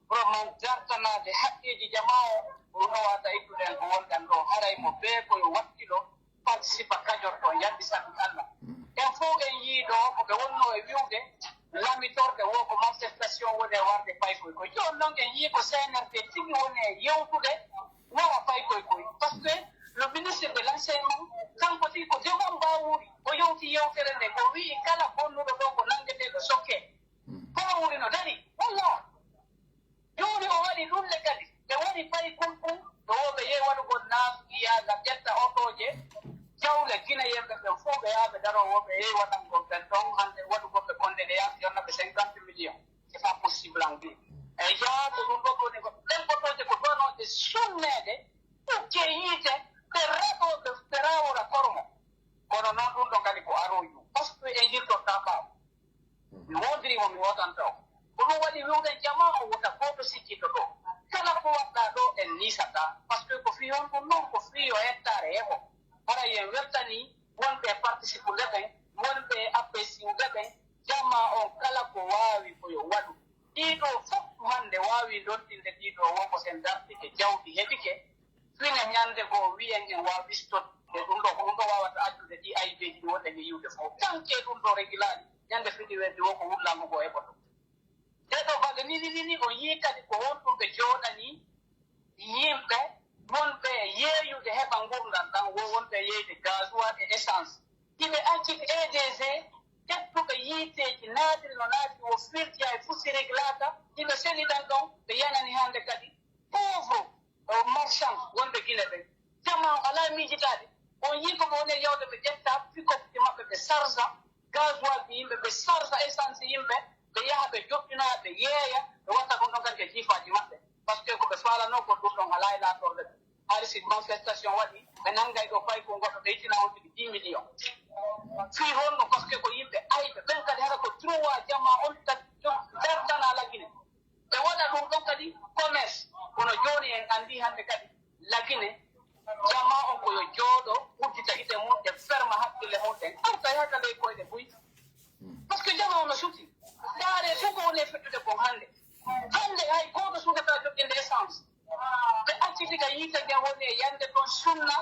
vraiment dartanaade haqqeeji jamaa o, ko ɗum wawata ittude en ko wonɗen ɗo. Haray mo bee ko yo wakkilo, participa kañorto, yalti sabi Allah. Mm. En fow en yii ɗo ko ɓe wonnoo e wi'ude, lamitorde woo ko manifestation woni e warde paykoy koy. Jooni non en yii ko C N R D tigi woni e yewtude wara paykoy koy. Parce que le ministre de l'enseignement, kanko tigi ko dewan mbaawuri, o yewti yewtere nde, o wi'i kala bonnuɗo ɗo ko nanngeteeɗo sokke. Mm. Mbaawuri no dari, walla? Jooni o waɗi ɗum le kadi. Ɓe waɗi pari kulɓu, ɗo wo ɓe yehi waɗugol naafiya, ngam ƴetta otooje, jawle Gine yimɓe ɓen fow ɓe yaha ɓe daroo, wo ɓe yehi waɗangol ɓen ɗon, hannde waɗugol ɓe konde ɗe yaasi yonna ɓe cinquante millions. C'est pas possible en vie. E yaha ko ɗum ɗo woni ko, ɗen otooje ko donooje sunneede, ɓukke yiite, ɓe raɗoo, ɓe, ɓe raawora kormo. Kono non ɗum ɗo kadi ko aroyu. Parce que en yiltortaa ɓaawo. Mi woondirii mo, mi wootanta o. Ko ɗum waɗi wi'uɗen jamaa o wota gooto sikkito ɗoo. Kala ko waɗɗaa ɗoo, en niisataa. Parce que ko fii honɗum non? Ko fii yo hectare heɓo. Hara yen weltanii wonɓe e participude ɓen, wonɓe e appesiwɓe ɓen, jamaa on kala ko waawi ko yo waɗu. Ɗii ɗoo fof hannde waawii lontinde ɗii ɗoo woo ko sen dartike jawdi heɓike, fine ñannde goo wi'en en waawa wistorde ɗum ɗoo, ko ɗum ɗoo waawata accude ɗii aybeeji ɗi wonɗen e yi'ude fof. Tant que ɗum ɗoo regilaali, ñannde fini weeɓi woo ko wullaango goo heɓoto. Ɗee ɗoo balɗe nii, nii, nii, nii, on yii kadi ko honɗum ɓe jooɗanii yimɓe wonɓe yeeyude heɓa ngurndan ɗan, wo wonɓe yeeyde gasoil e essence. Hiɓe acciti E D G ƴettuɓe yiiteeji naatiri no naatiri, wo firti hay fuu si reglaaka, hiɓe seli ɗan ɗon, ɓe yanani hannde kadi pauvre o marchand wonɓe Gine ɓen. Jamaa on alaa miijitaade. On yii ko ɓe woni e yawde, ɓe ƴetta pick-up ji maɓɓe, ɓe sarsa gasoil ji yimɓe, ɓe sarsa essence yimɓe, ɓe yaha ɓe joɗɗina, ɓe yeeya, ɓe watta ɗum ɗon kadi ka jiifaaji maɓɓe. Parce que ko ɓe faalanoo ko ɗum ɗon alaa e laatorle ɓe. Hari si manifestation waɗi, ɓe nanngay ɗo paykun goɗɗo, ɓe ittina on tigi dix millions. Fii honno? Parce que ko yimɓe ayɓe, ɓen kadi hara ko droit jamaa on tagi dartana Lagine. Ɓe waɗa ɗum ɗon kadi commerce. Kono jooni en anndi hannde kadi Lagine, jamaa on ko yo jooɗo, uddita gite mun ɗen, ferma hakkille mun ɗen, arta yahata ley koyɗe buy. Parce que jamaa on no suti. Ndaaree fuu ko woni e feddude kon hannde. Hannde hay gooto suudataa joɗɗinde essence. Ɓe acciti ka yiite nden woni e yande ton sunna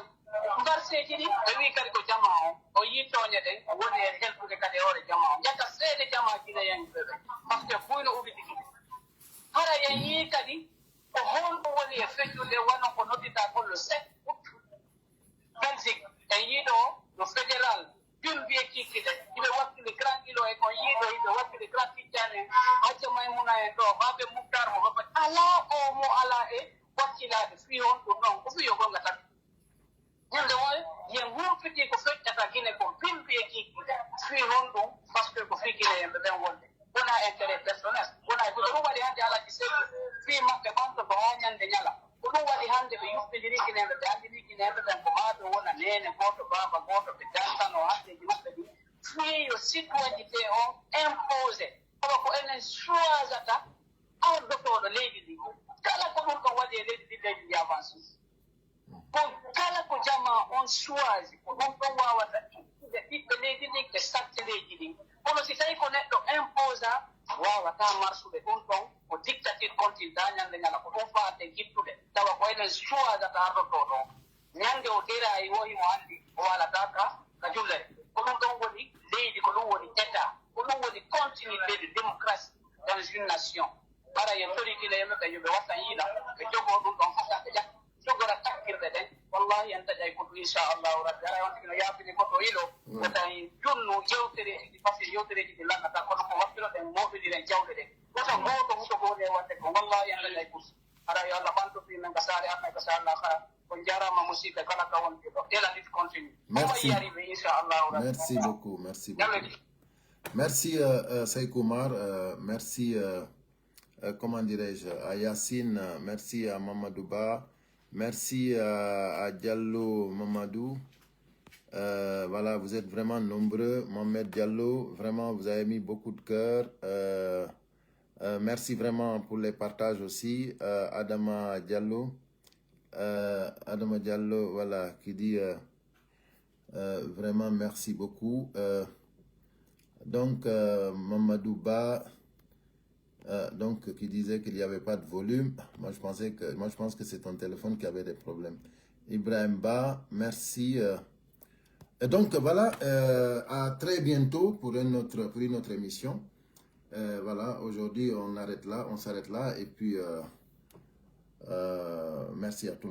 mbarseeji ɗin. Ɓe wi'i kadi ko jamaa on. O yi'i tooñe ɗen, o woni e heltude kadi e hoore jamaa on. Ƴetta seede jamaa Gine en ɓe ɓe. Parce que buy no ubiti ɗum. Hara en yii kadi ko honɗum woni e feccude wano ko nodditaa kon le sept août. Belgique, en yii ɗo no fédéral, bimbi e kiikiiɗe, hiɓe wakkili Grand Ilo e kon yii ɗo, hiɓe wakkili Grand Tijjani en, Hajja Maymuna en ɗo, Baabe Muktar mo, Baba, alaa oo mo alaa e wakkilaade fii honɗum non, ko fii yo gonga tan. Ñande woo, yen humpiti ko feƴƴata Gine kon, bimbi e kiikiiɗe, fii honɗum, parce que ko fii Gine en ɓe ɓen wonde. Wonaa intérêt personnel, wonaa, ko ɗum waɗi hannde Alhaji Seeku fii maɓɓe ɓamto ko haa ñande ñala. Ko ɗum waɗi hannde ɓe yuɓɓindiri Gineeɓe, ɓe anndini Gineeɓe ɓen ko maa ɗum wona neene gooto, baaba gooto, ɓe dartanoo haqqeeji maɓɓe ɗin. Fii yo citoyenneté on imposé, tawa ko enen choisata ardotooɗo leydi ndin. Kala ko ɗum ɗon waɗi e leydi ndin, leydi ndin avancé. Ko kala ko jamaa on choisi, ko ɗum ɗon waawata ittude ɓiɓɓe leydi ndin e sarti leydi ndin. Kono si tawi ko neɗɗo imposa, waawataa marsude ɗum ɗon, ko dictature continue daa ñande ñala, ko ɗum faalten ittude. Tawa ko enen choisata ardotooɗo on. Ñande o derayi, o himo anndi, o waalata ka, ka jullere. Ko ɗum ɗon woni leydi, ko ɗum woni État, ko ɗum woni continuité de démocratie dans une nation. Hara yo tori Gine yimɓe ɓe, yo ɓe watta yiila, ɓe jogoo ɗum ɗon hasa ɓe ƴakka. Jogora takkirɗe ɗen, wallahi en taƴay goɗɗum, inchallahu rabbi. Haray on tigi no yaafini goɗɗo ilo, ko tawi junnu yewtereeji ɗi, parce que yewtereeji ɗi lannata, kono ko wattiroɗen mooɓindiren jawle ɗen. Wota gooto huto ko woni e waɗde kon, wallahi en taƴay goɗɗum. Haray yo Allah ɓantu fii men ka saare Allah, ka saare Allah, hara. On jaaraama musiɓɓe kala ka wonɗi ɗo. Et la lutte continue. Merci. Merci beaucoup, merci beaucoup. Merci, euh, euh, Seiko Oumar, euh, merci, euh, euh, comment dirais-je, à Yacine, euh, merci à Mamadou Ba, merci à, à Diallo Mamadou. Euh, voilà, vous êtes vraiment nombreux. Mohamed Diallo, vraiment, vous avez mis beaucoup de cœur. Euh, euh, merci vraiment pour les partages aussi. Euh, Adama Diallo, euh, Adama Diallo, voilà, qui dit, euh, euh, vraiment merci beaucoup. Euh, donc, euh, Mamadou Ba, euh, donc, qui disait qu'il n'y avait pas de volume. Moi, je pensais que, moi, je pense que c'est ton téléphone qui avait des problèmes. Ibrahim Ba, merci. Euh. Et donc, voilà, euh, à très bientôt pour une autre, pour une autre émission. Euh, voilà, aujourd'hui, on arrête là, on s'arrête là, et puis, euh, euh, merci à tout le monde.